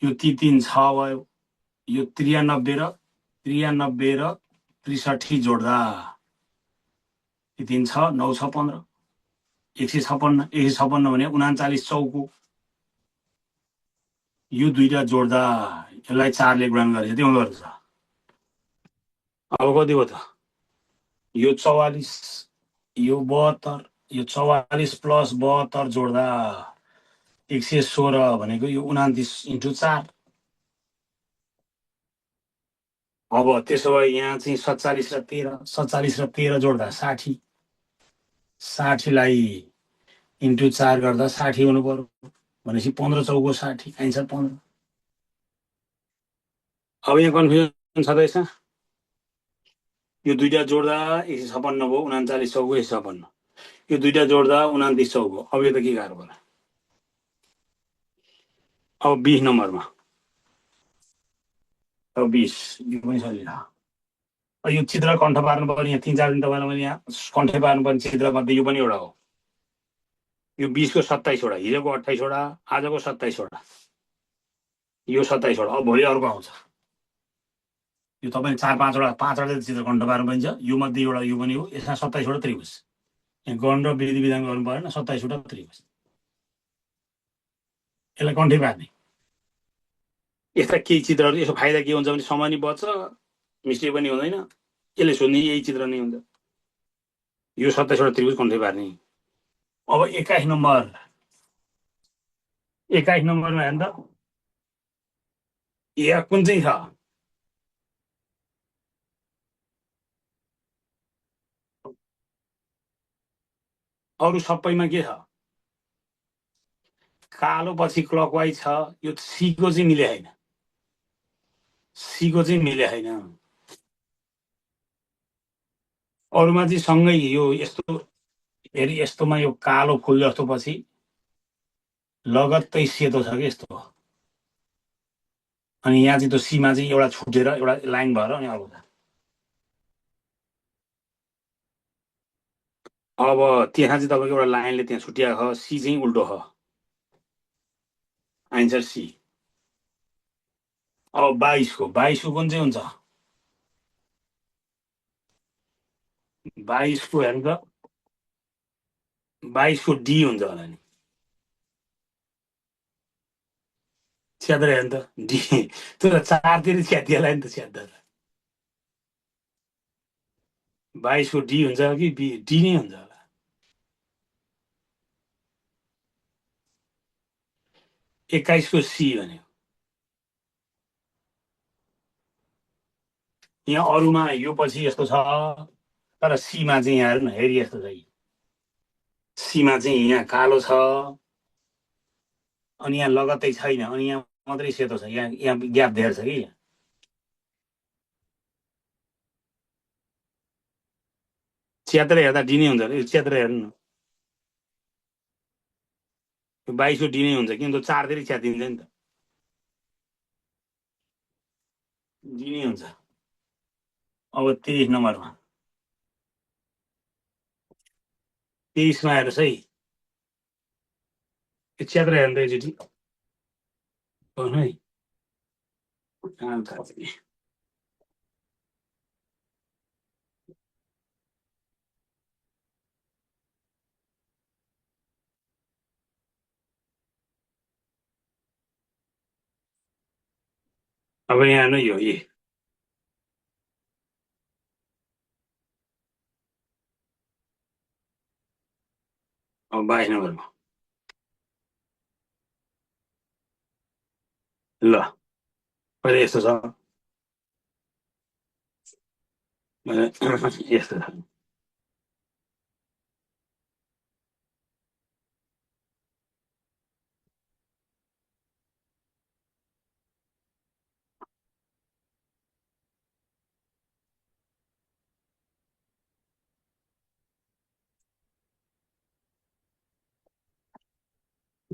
यो ती 3 6 भयो यो 93 र 63 जोड्दा ती 3 6 9 6 15 156 भने 39 चौको यो दुईटा जोड्दा यसलाई 4 ले गुणन गरेछ त्यो गर्छ अब कति हो त यो 44 यो 72 यो 44 प्लस 72 जोड्दा 116 भनेको यो 29 इन्टु 4 अब त्यसो भए यहाँ चाहिँ 47 र 13 47 र 13 जोड्दा 60 60 लाई इन्टु 4 गर्दा 60 हुनु पर्यो भनेपछि 15 चौको 60 आन्सर 15 अब यहाँ कन्फ्युजन छ त यसमा यो दुईटा जोड्दा 156 भयो 39 चौको 156 यो दुईटा जोड्दा 29 चौको अब यो त के गाह्रो पर्यो अब 20 नम्बरमा अब 20 यो पनि सजिलो यो चित्र कण्ठ पार्नु पर्ने यहाँ 3 4 दिन तपाईँलाई मैले यहाँ कण्ठै पार्नुपर्ने चित्र मध्ये यो पनि एउटा हो यो 20 को 27 वटा हिजोको 28 वटा आजको 27 वटा यो 27 वटा अब भोलि अर्को आउँछ यो तपाईले 4 5 वटा 5 वटा चित्र कण्ठ पार्नु पर्छ यो मध्ये एउटा यो पनि हो यसमा 27 वटा त्रिभुज यहाँ गण र विधि विधान गर्नु परेन 27 वटा त्रिभुज यसलाई कण्ठै पार्ने यस्ता केही चित्रहरू यसो फाइदा के हुन्छ भने समय नि बच्छ मिस्टेक पनि हुँदैन यसले सोध्ने यही चित्र नै हुन्छ यो 27 वटा त्रिभुज कण्ठै पार्ने अब 21 नम्बर 21 नम्बरमा हेर्नु त या कुन चाहिँ छ अरु सबैमा के छ कालो पछि क्लकवाइज छ यो सीको चाहिँ मिले हैन सीको चाहिँ मिले हैन अरुमा चाहिँ सँगै यो यस्तो हेरि यस्तोमा यो कालो फुल जस्तो पछि लगत्तै सेतो छ कि यस्तो अनि यहाँ चाहिँ त्यो सीमा चाहिँ एउटा छुटेर एउटा लाइन भएर अनि अर्को छ अब त्यहाँ चाहिँ तपाईँको एउटा लाइनले त्यहाँ छुट्याएको छ सी चाहिँ उल्टो छ आन्सर सी अब 22 को कुन चाहिँ हुन्छ 22 को हेर्नु त 22 को डी हुन्छ होला नि च्यादर हेर्नु त डी त्यो त 4 तिर च्यातिएला नि त च्यादर 22 को डी हुन्छ कि बी डी नै हुन्छ होला 21 को सी भन्यो यहाँ अरूमा यो पछि यस्तो छ तर सीमा चाहिँ यहाँ हेर्नु हेरी यस्तो छ सीमा चाहिँ यहाँ कालो छ अनि यहाँ लगत्तै छैन अनि यहाँ मात्रै सेतो छ यहाँ यहाँ ग्याप धेर छ कि च्यात्र हेर्दा डी नै हुन्छ च्यात्र हेर्नु न 22 को डी नै हुन्छ किन त 4 तिर च्यातिन्छ नि त डी नै हुन्छ अब 23 नम्बरमा 23 मा हेर्नुहोस् है यो च्यात्र हेर्नु त एकचोटि है अब यहाँ हेर्नु यो ए अब 22 नम्बरमा ल अहिले यस्तो छ यस्तो छ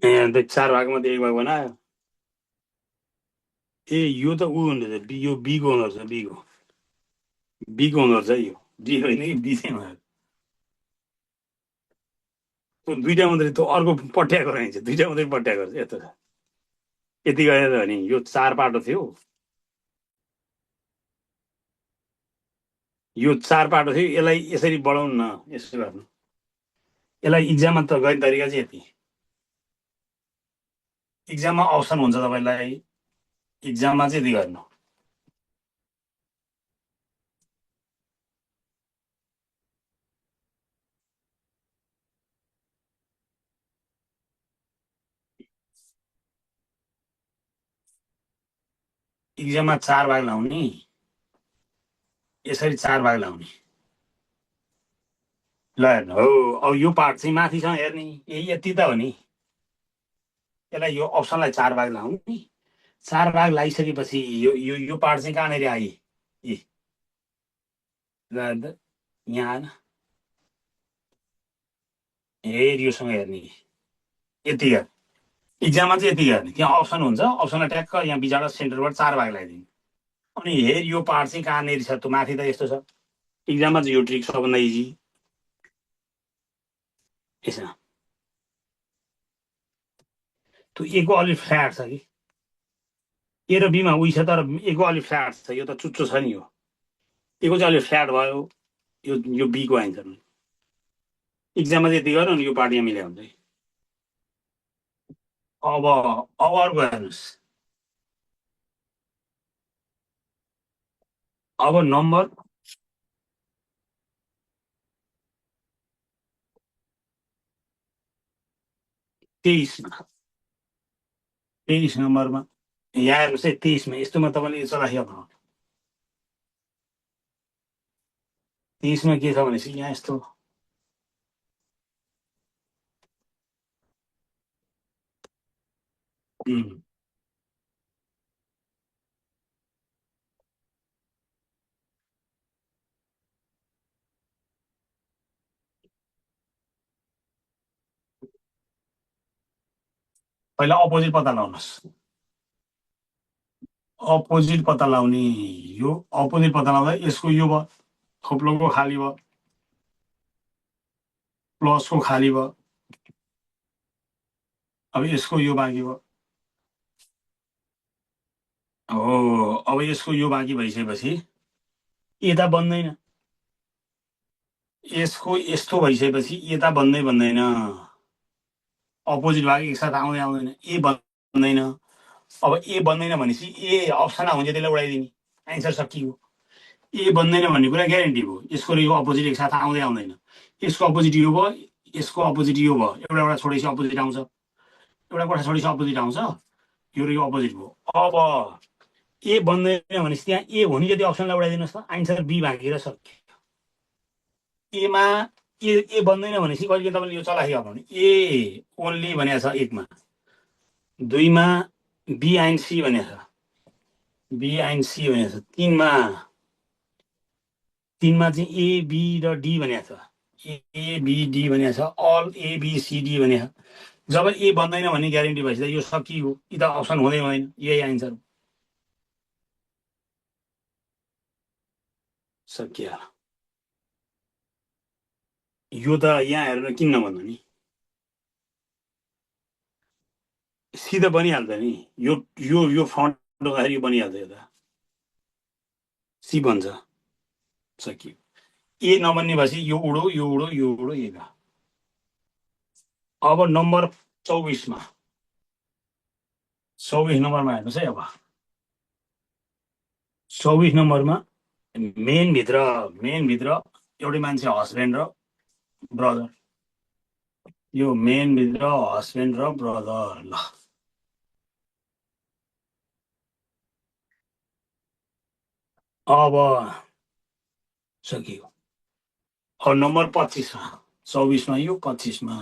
अन्त 4 भागमध्ये 1 भाग बनायो ए यो त ऊ हुँदो रहेछ यो बीको हुँदो रहेछ बीको हुँदो रहेछ यो डी होइन कि बी चाहिँ हुँदो रहेछ त्यो दुइटा मात्रै त्यो अर्को पट्याएको रहेछ दुइटा मात्रै पट्याएको रहेछ यस्तो छ यति गरेर भने यो 4 पाटो थियो यो 4 पाटो थियो यसलाई यसरी बढाउनु न यसो गर्नु यसलाई इक्जाममा त गर्ने तरिका चाहिँ यति इक्जाममा अप्सन हुन्छ तपाईँलाई इक्जाममा चाहिँ यति गर्नु इक्जाममा 4 भाग लाउने यसरी 4 भाग लाउने ल हेर्नु हो अब यो पार्ट चाहिँ माथिसँग हेर्ने यति त हो नि यसलाई यो अप्सनलाई 4 भाग लाउने 4 भाग लाइसकेपछि यो पार्ट चाहिँ कहाँनिर आए ल यहाँ आएन योसँग हेर्ने यति गर्ने इक्जाममा चाहिँ यति गर्ने त्यहाँ अप्सन हुन्छ अप्सनलाई ट्याक्क यहाँ बिचबाट सेन्टरबाट 4 भाग लगाइदिने अनि हेर यो पार्ट चाहिँ कहाँनिर छ त्यो माथि त यस्तो छ इक्जाममा चाहिँ यो ट्रिक सबभन्दा इजी यसमा त्यो ए को अलिक फ्ल्याट छ कि ए र बीमा उही छ तर ए को अलिक फ्ल्याट छ यो त चुच्चो छ नि यो ए को चाहिँ अलिक फ्ल्याट भयो यो बीको आन्सर इक्जाममा चाहिँ यति गर्नु अनि यो पार्ट यहाँ मिलाइ हुन्छ अब अर्को हेर्नुहोस् अब नम्बर 23मा 23 नम्बरमा यहाँ हेर्नुहोस् है 23मा यस्तोमा तपाईँले यो चलाइहाल्नु 23मा के छ भनेपछि यहाँ यस्तो पहिला अपोजिट पत्ता लगाउनुहोस् अपोजिट पत्ता लगाउने यो अपोजिट पत्ता लगाउँदा यसको यो भयो थोप्लोको खाली भयो प्लसको खाली भयो अब यसको यो बाँकी भयो हो अब यसको यो बाँकी भइसकेपछि यता बन्दैन यसको यस्तो भइसकेपछि यता बन्दैन अपोजिट भाग एकसाथ आउँदै आउँदैन ए बन्दैन अब ए बन्दैन भनेपछि ए अप्सनमा हुन्छ त्यसलाई उडाइदिने एन्सर सकियो ए बन्दैन भन्ने कुरा ग्यारेन्टी भयो यसको र यो अपोजिट एकसाथ आउँदै आउँदैन यसको अपोजिट यो भयो यसको अपोजिट यो भयो एउटा छोडेपछि अपोजिट आउँछ एउटा कोठा छोडेपछि अपोजिट आउँछ यो र यो अपोजिट भयो अब ए बन्दैन भनेपछि त्यहाँ ए हुने जति अप्सनलाई उडाइदिनुहोस् त आन्सर बी बाँकी र सक्यो एमा ए बन्दैन भनेपछि कहिले तपाईँले यो चलाइहाल्नु भने ए ओन्ली भनेको छ 1मा 2मा बी एन्ड सी भनेको छ बी एन्ड सी भनेको छ 3मा चाहिँ ए बी र डी भनेको छ ए बी डी भनेको छ all A B C D भनेको छ जब ए बन्दैन भन्ने ग्यारेन्टी भएपछि यो सकियो कि त अप्सन हुँदैन यही आन्सर सकियो यो त यहाँ हेरेर किन नभन्नु नि सी त बनिहाल्छ नि यो यो यो फ्रन्ट गर्दाखेरि बनिहाल्छ यो त सी बन्छ सकियो ए नबन्ने भएपछि यो उडो यो उडो यो उडो ए भयो अब नम्बर 24मा 24 नम्बरमा हेर्नुहोस् है अब 24 नम्बरमा मेनभित्र एउटै मान्छे हस्बेन्ड र ब्रदर यो मेनभित्र हस्बेन्ड र ब्रदर ल अब सकियो। अब नम्बर 25मा 24मा यो 25मा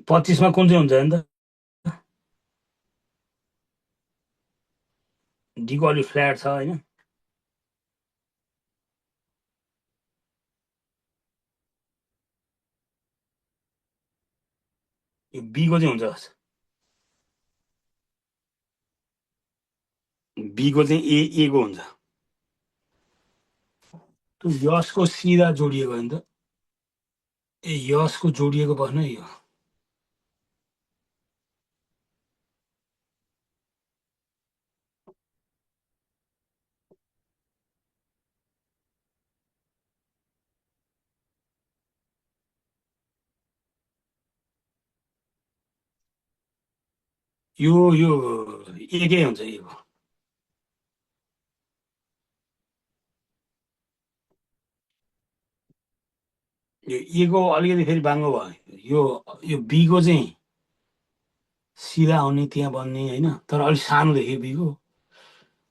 25मा कुन चाहिँ हुन्छ नि त डीको अलिक फ्ल्याट छ होइन यो बीको चाहिँ हुन्छ बीको चाहिँ ए को हुन्छ त्यो यसको सिधा जोडिएको हो नि त ए यसको जोडिएको बस्नु यो यो एकै हुन्छ यो यो एको अलिकति फेरि बाङ्गो भयो यो बीको चाहिँ सिधा आउने त्यहाँ बन्ने होइन तर अलिक सानो देखियो बीको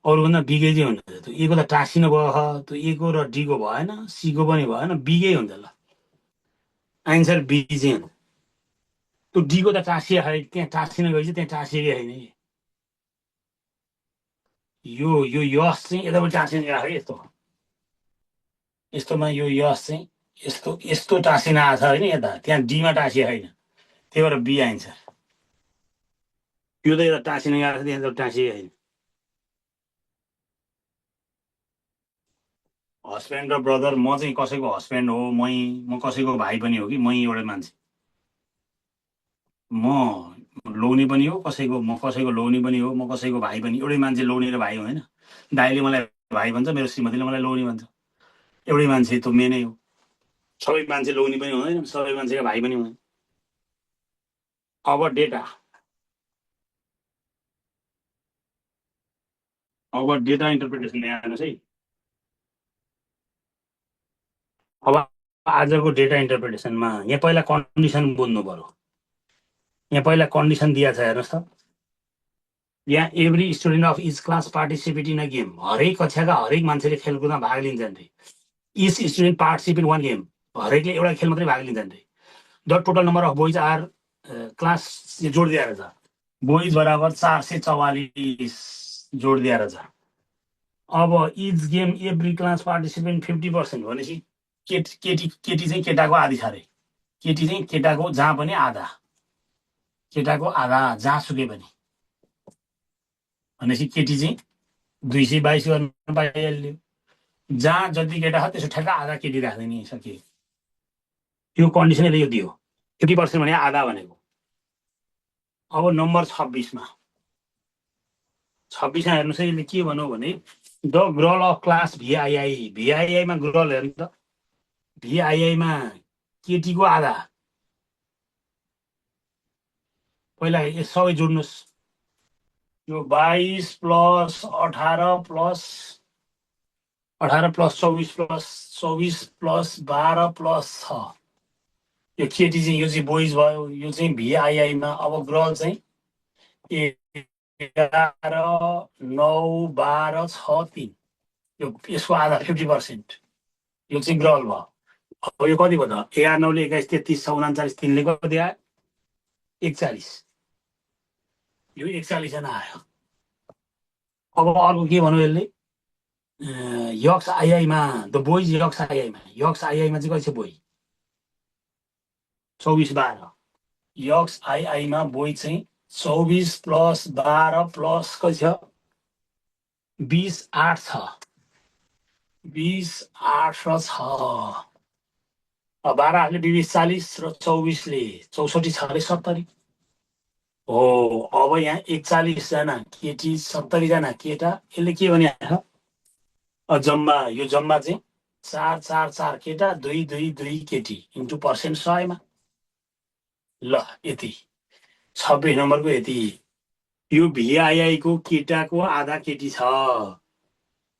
अरूभन्दा बिगै चाहिँ हुन्छ त्यो एको त टाँसिनु भयो त्यो एको र डीको भएन सीको पनि भएन बिगै हुन्छ ल आन्सर बी चाहिँ हुन्छ त्यो डीको त टाँसिया है त्यहाँ टाँसिन गएपछि त्यहाँ टाँसिएकै होइन यो यस चाहिँ यतापट्टि टाँसिन गएको है यस्तो यस्तोमा यो यस चाहिँ यस्तो यस्तो टाँसिन आएको छ होइन यता त्यहाँ डीमा टाँसिया होइन त्यही भएर बी आन्सर यो त यता टाँसिन गएको छ त्यहाँ त टाँसिएकै होइन हस्बेन्ड र ब्रदर म चाहिँ कसैको हस्बेन्ड हो म कसैको भाइ पनि हो कि मै एउटै मान्छे म लोग्ने पनि हो म कसैको लोग्ने पनि हो म कसैको भाइ पनि एउटै मान्छे लोग्ने र भाइ हो होइन दाइले मलाई भाइ भन्छ मेरो श्रीमतीले मलाई लोग्ने भन्छ एउटै मान्छे त मेनै हो सबै मान्छे लोग्ने पनि हुँदैन सबै मान्छेका भाइ पनि हुँदैन अब डेटा इन्टरप्रिटेसन हेर्नुहोस् है अब आजको डेटा इन्टरप्रिटेसनमा यहाँ पहिला कन्डिसन बुझ्नु पर्यो यहाँ पहिला कन्डिसन दिएको छ हेर्नुहोस् त यहाँ every student of each class participate in a game हरेक कक्षाका हरेक मान्छेले खेलकुदमा भाग लिन्छन् रे each student participate in one game हरेकले एउटा खेल मात्रै भाग लिन्छन् रे the total number of boys are class जोड दिएर छ बोइज बराबर 444 जोड दिएर छ अब each game every class participant 50% भनेपछि केटी चाहिँ केटाको आधी छ अरे केटी चाहिँ केटाको जहाँ पनि आधा केटाको आधा जहाँसुकै पनि भनेपछि केटी चाहिँ 222 गर्न पाइहाल्यो जहाँ जति केटा छ त्यसो ठ्याक्क आधा केटी राख्दैन सकियो यो कन्डिसनले यो दियो 50% भने आधा भनेको अब नम्बर 26मा हेर्नुहोस् है यसले के भन्यो भने द ग्रल अफ क्लास भिआइआईमा ग्रल हेर्नु त भिआइआईमा केटीको आधा पहिला सबै जोड्नुहोस् यो 22 plus 18 plus 24 plus 24 plus 12 plus 6 यो केटी चाहिँ यो चाहिँ बोइज भयो यो चाहिँ भिआइआईमा अब ग्रल चाहिँ 11 9 12 6 3 यो यसको आधा 50% यो चाहिँ ग्रल भयो अब यो कति भयो त 11 9 21 33 39 3ले कति आयो 41 यो 41 जना आयो अब अर्को के भन्यो यसले यक्स आइआईमा द बोइज यक्स आइआईमा चाहिँ कति छ बोइ 24 12 यक्स आइआईमा बोइ चाहिँ 24 प्लस 12 प्लस कति छ 20 8 छ 20 8 र 6 12 हाल्ने 20 40 र 24 ले 64 6 ले 70 हो अब यहाँ 41 जना केटी 70 जना केटा यसले के भने जम्मा यो जम्मा चाहिँ 4 4 4 केटा 2 2 2 केटी इन्टु पर्सेन्ट 100मा ल यति 26 नम्बरको यति यो भिआइआईको केटाको आधा केटी छ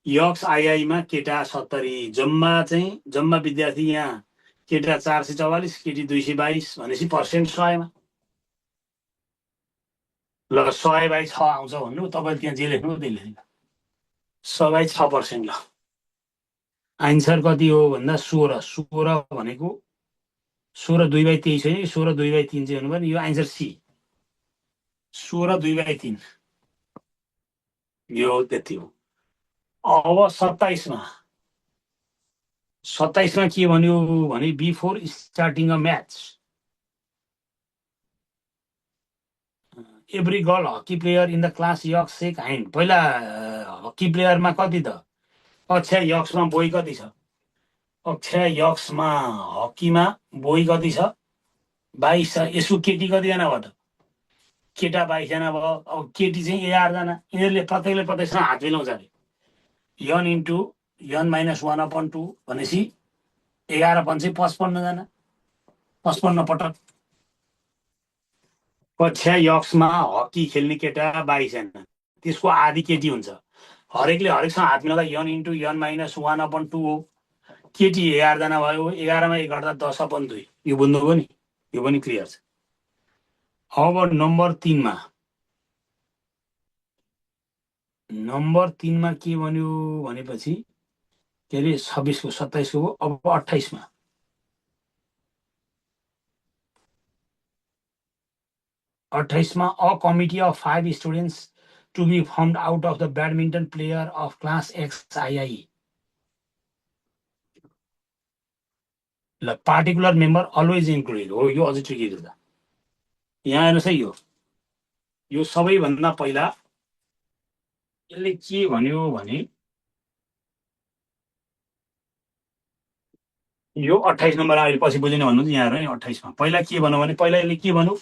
यक्स आइआईमा केटा 70 जम्मा विद्यार्थी यहाँ केटा 444 केटी 222 भनेपछि पर्सेन्ट 100मा ल 100/6 आउँछ भन्नु तपाईँले त्यहाँ जे लेख्नु त्यही लेख्नु सबै 6%। ल आन्सर कति हो भन्दा 16। 16 भनेको 16 2/23 होइन, 16 2/3 चाहिँ हुनु पर्ने। यो आन्सर सी, 16 2/3। यो त्यति हो। अब 27मा, 27मा के भन्यो भने before starting a match every girl hockey player in the class यक्स सेक ह्यान्ड। पहिला हकी प्लेयरमा कति त? कक्षा यक्समा बोई कति छ? कक्षा यक्समा हकीमा बोई कति छ? 22 छ। यसको केटी कतिजना भयो त? केटा 22जना भयो। अब केटी चाहिँ 11जना। यिनीहरूले प्रत्येकले प्रत्येकसँग हात मिलाउँछ अरे। यन इन्टु यन माइनस 1/2 भनेपछि 11 पञ्चे 55जना, 55 पटक। कक्षा यक्समा हकी खेल्ने केटा 22जना, त्यसको आधी केटी हुन्छ। हरेकले हरेकसँग हात मिलाउँदा यन इन्टु यन माइनस 1/2 हो। केटी 11जना भयो। 11मा 1 घट्दा 10/2। यो बुझ्नुभयो नि? यो पनि क्लियर छ। अब नम्बर 3मा, नम्बर 3मा के भन्यो भनेपछि के अरे 26 को 27 को। अब 28मा, 28मा a committee of 5 students to be formed out of the badminton player of class XII। ल पार्टिकुलर मेम्बर अलवेज इन्क्लुडेड हो। यो अझै ट्रिकी छ। यहाँ हेर्नुहोस् है, यो सबैभन्दा पहिला यसले के भन्यो भने यो 28 नम्बर अहिले पछि बुझ्ने भन्नुहुन्छ। यहाँ हेर्नु नि 28मा पहिला के भन्यो भने पहिला यसले के भन्यो?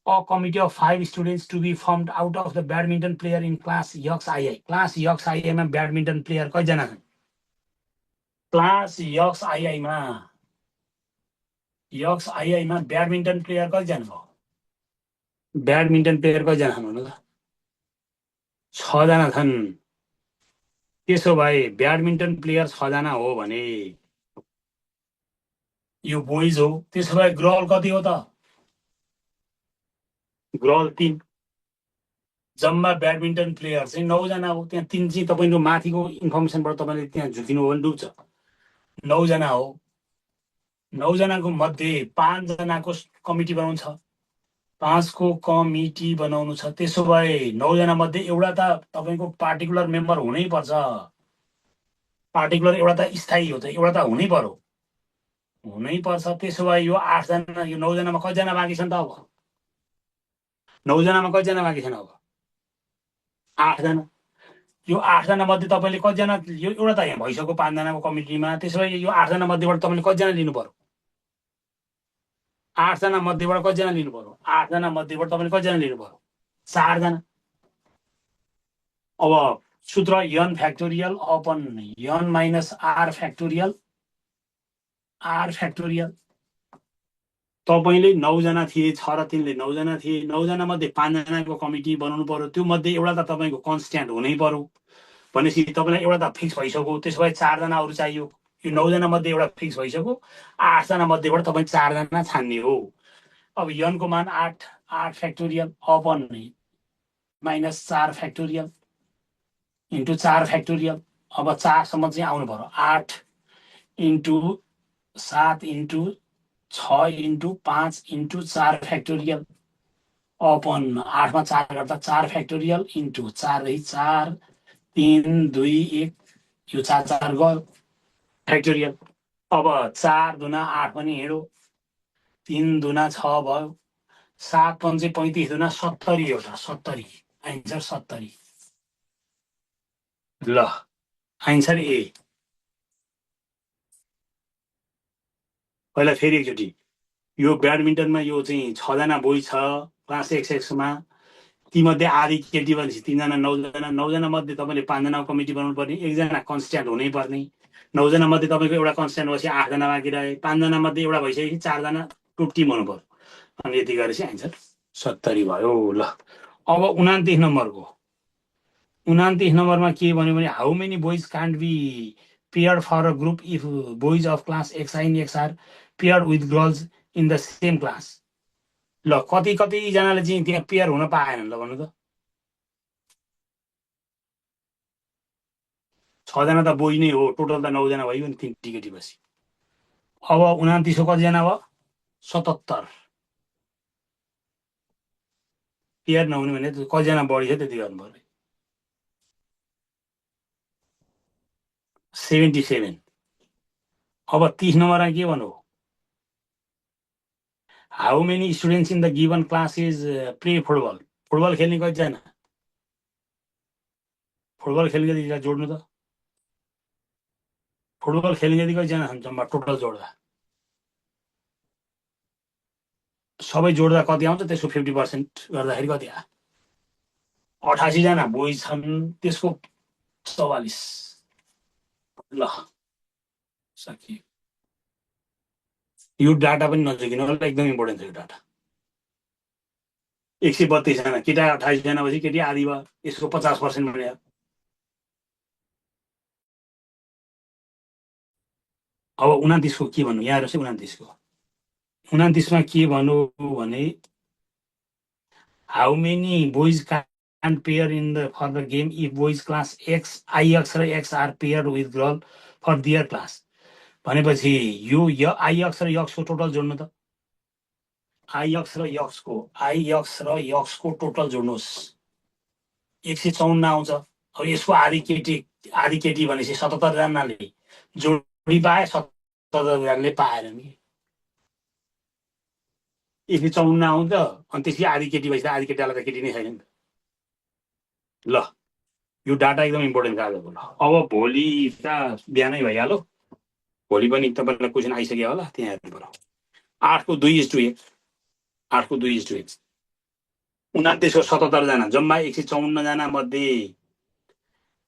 A committee of 5 students to be formed out of the badminton player in class XII। Class XII मा ब्याडमिन्टन प्लेयर कतिजना छन्? क्लास XII मा ब्याडमिन्टन प्लेयर कतिजना भयो? ब्याडमिन्टन प्लेयर कतिजना छन् भन्नु त? 6 जना छन्। त्यसो भए ब्याडमिन्टन प्लेयर 6 जना हो भने यो बोइज हो। त्यसो भए गर्ल कति हो त? गर्ल 3। जम्मा ब्याडमिन्टन प्लेयर चाहिँ 9 जना हो। त्यहाँ 3 चाहिँ तपाईँको माथिको इन्फर्मेसनबाट तपाईँले त्यहाँ झुकिनु हो भने डुब्छ। 9 जना हो। 9 जनाको मध्ये 5 जनाको कमिटी बनाउनु छ। 5 को कमिटी बनाउनु छ। त्यसो भए 9 जना मध्ये एउटा त तपाईँको पार्टिकुलर मेम्बर हुनै पर्छ। पार्टिकुलर एउटा त स्थायी हो, त एउटा त हुनै पर्यो, हुनै पर्छ। त्यसो भए यो 8 जना, यो 9 जनामा कतिजना बाँकी छन् त? अब 9 जनामा कतिजना बाँकी छन्? अब 8 जना। यो 8 जना मध्ये तपाईँले कतिजना, यो एउटा त यहाँ भइसक्यो 5 जनाको कमिटीमा। त्यसो भए यो 8 जना मध्येबाट तपाईँले कतिजना लिनु पर्यो? 8 जना मध्येबाट कतिजना लिनु पर्यो? 8 जना मध्येबाट तपाईँले कतिजना लिनु पर्यो? 4 जना। अब सूत्र n factorial upon n minus r factorial, r factorial. तपाईँले 9 जना थिए, 6 र 3ले 9 जना थिए। 9 जना मध्ये 5 जनाको कमिटी बनाउनु पर्यो। त्यो मध्ये एउटा त तपाईँको कन्स्ट्यान्ट हुनै पर्यो। भनेपछि तपाईँलाई एउटा त फिक्स भइसक्यो। त्यसो भए 4 जना अरू चाहियो। यो 9 जना मध्ये एउटा फिक्स भइसक्यो। 8 जना मध्येबाट तपाईँ 4 जना छान्ने हो। अब यनको मान 8, 8 factorial upon minus 4 factorial into 4 factorial. अब 4 सम्म चाहिँ आउनु पर्यो। 8 into 7 into 6 into 5 into 4 factorial upon 8 मा 4 गर्दा 4 फ्याक्टोरियल इन्टु 4 रही 4 3 2 1। यो 4 4 गयो फ्याक्टोरियल। अब 4 दुना 8 पनि हिँडो। 3 दुना 6 भयो। 7 पञ्चे 35 दुना 70 हो त? 70। आन्सर 70। ल आन्सर ए। पहिला फेरि एकचोटि, यो ब्याडमिन्टनमा यो चाहिँ 6 जना बोई छ क्लास XX मा। तीमध्ये आधी केटी भनेपछि 3 जना 9 जना। 9 जना मध्ये तपाईँले 5 जनाको कमिटी बनाउनु पर्ने। 1 जना कन्स्ट्यान्ट हुनै पर्ने। 9 जना मध्ये तपाईँको एउटा कन्स्ट्यान्ट भएपछि 8 जना बाँकी रहे। 5 जना मध्ये एउटा भइसकेपछि 4 जना टुप टिम हुनु पर्यो। अनि यति गरेपछि आन्सर 70 भयो। ल अब 29 नम्बरको, 29 नम्बरमा के भन्यो भने how many boys can't be pair for a group if boys of class XI and X are pair with girls in the same class. ल कतिजनाले चाहिँ त्यहाँ पेयर हुन पाएनन्? ल भन्नु त। 6 जना त बोई नै हो, टोटल त 9 जना भयो नि 3 टिकटिपछि। अब 29 को कतिजना भयो? 77 पेयर नहुने भने कतिजना बढी छ त्यति गर्नु पर्यो। 77। अब 30 नम्बरमा के भन्नु? How many students in the given class is play football? Football खेल्ने कतिजना? फुटबल खेल्ने कतिजना जोड्नु त? फुटबल खेल्ने कति कतिजना छन् जम्मा टोटल जोड्दा? सबै जोड्दा कति आउँछ? त्यसको 50% गर्दाखेरि कति आयो? 88 जना बोइज छन्, त्यसको 44। ल सकियो। यो डाटा पनि नचुकिनु होला, एकदम इम्पोर्टेन्ट छ यो डाटा। 132 जना केटा, 28 जना पछि केटी आधी भयो, यसको 50% बढ्यो। अब 29 को के भन्नु? यहाँ हेर्नुहोस् है, 29 को 29 मा के भन्नु भने how many boys can pair in the for the game if boys class X IX र X are pair with girl for their class. भनेपछि यो आइएक्स र यक्सको टोटल जोड्नु त। आइएक्स र यक्सको टोटल जोड्नुहोस्, 154 आउँछ। अब यसको आधी केटी भनेपछि 77 जनाले जोडी पाए, 77 जनाले पाएन नि। 154 आउँछ, अनि त्यसपछि आधी केटी भएपछि आधी केटालाई त केटी नै छैन नि त। ल यो डाटा एकदम इम्पोर्टेन्ट छ आजको। अब भोलि त बिहानै भइहाल्यो, भोलि पनि तपाईँलाई क्वेसन आइसक्यो होला, त्यहाँ हेर्नु पर्यो। 8 को 2:1, 8 को 2:1, 29 को 77 जना, जम्मा 154 जना मध्ये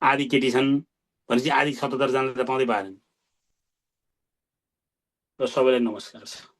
आधी केटी छन् भनेपछि आधी 77 जनाले त पाउँदै पाएन। र सबैलाई नमस्कार छ।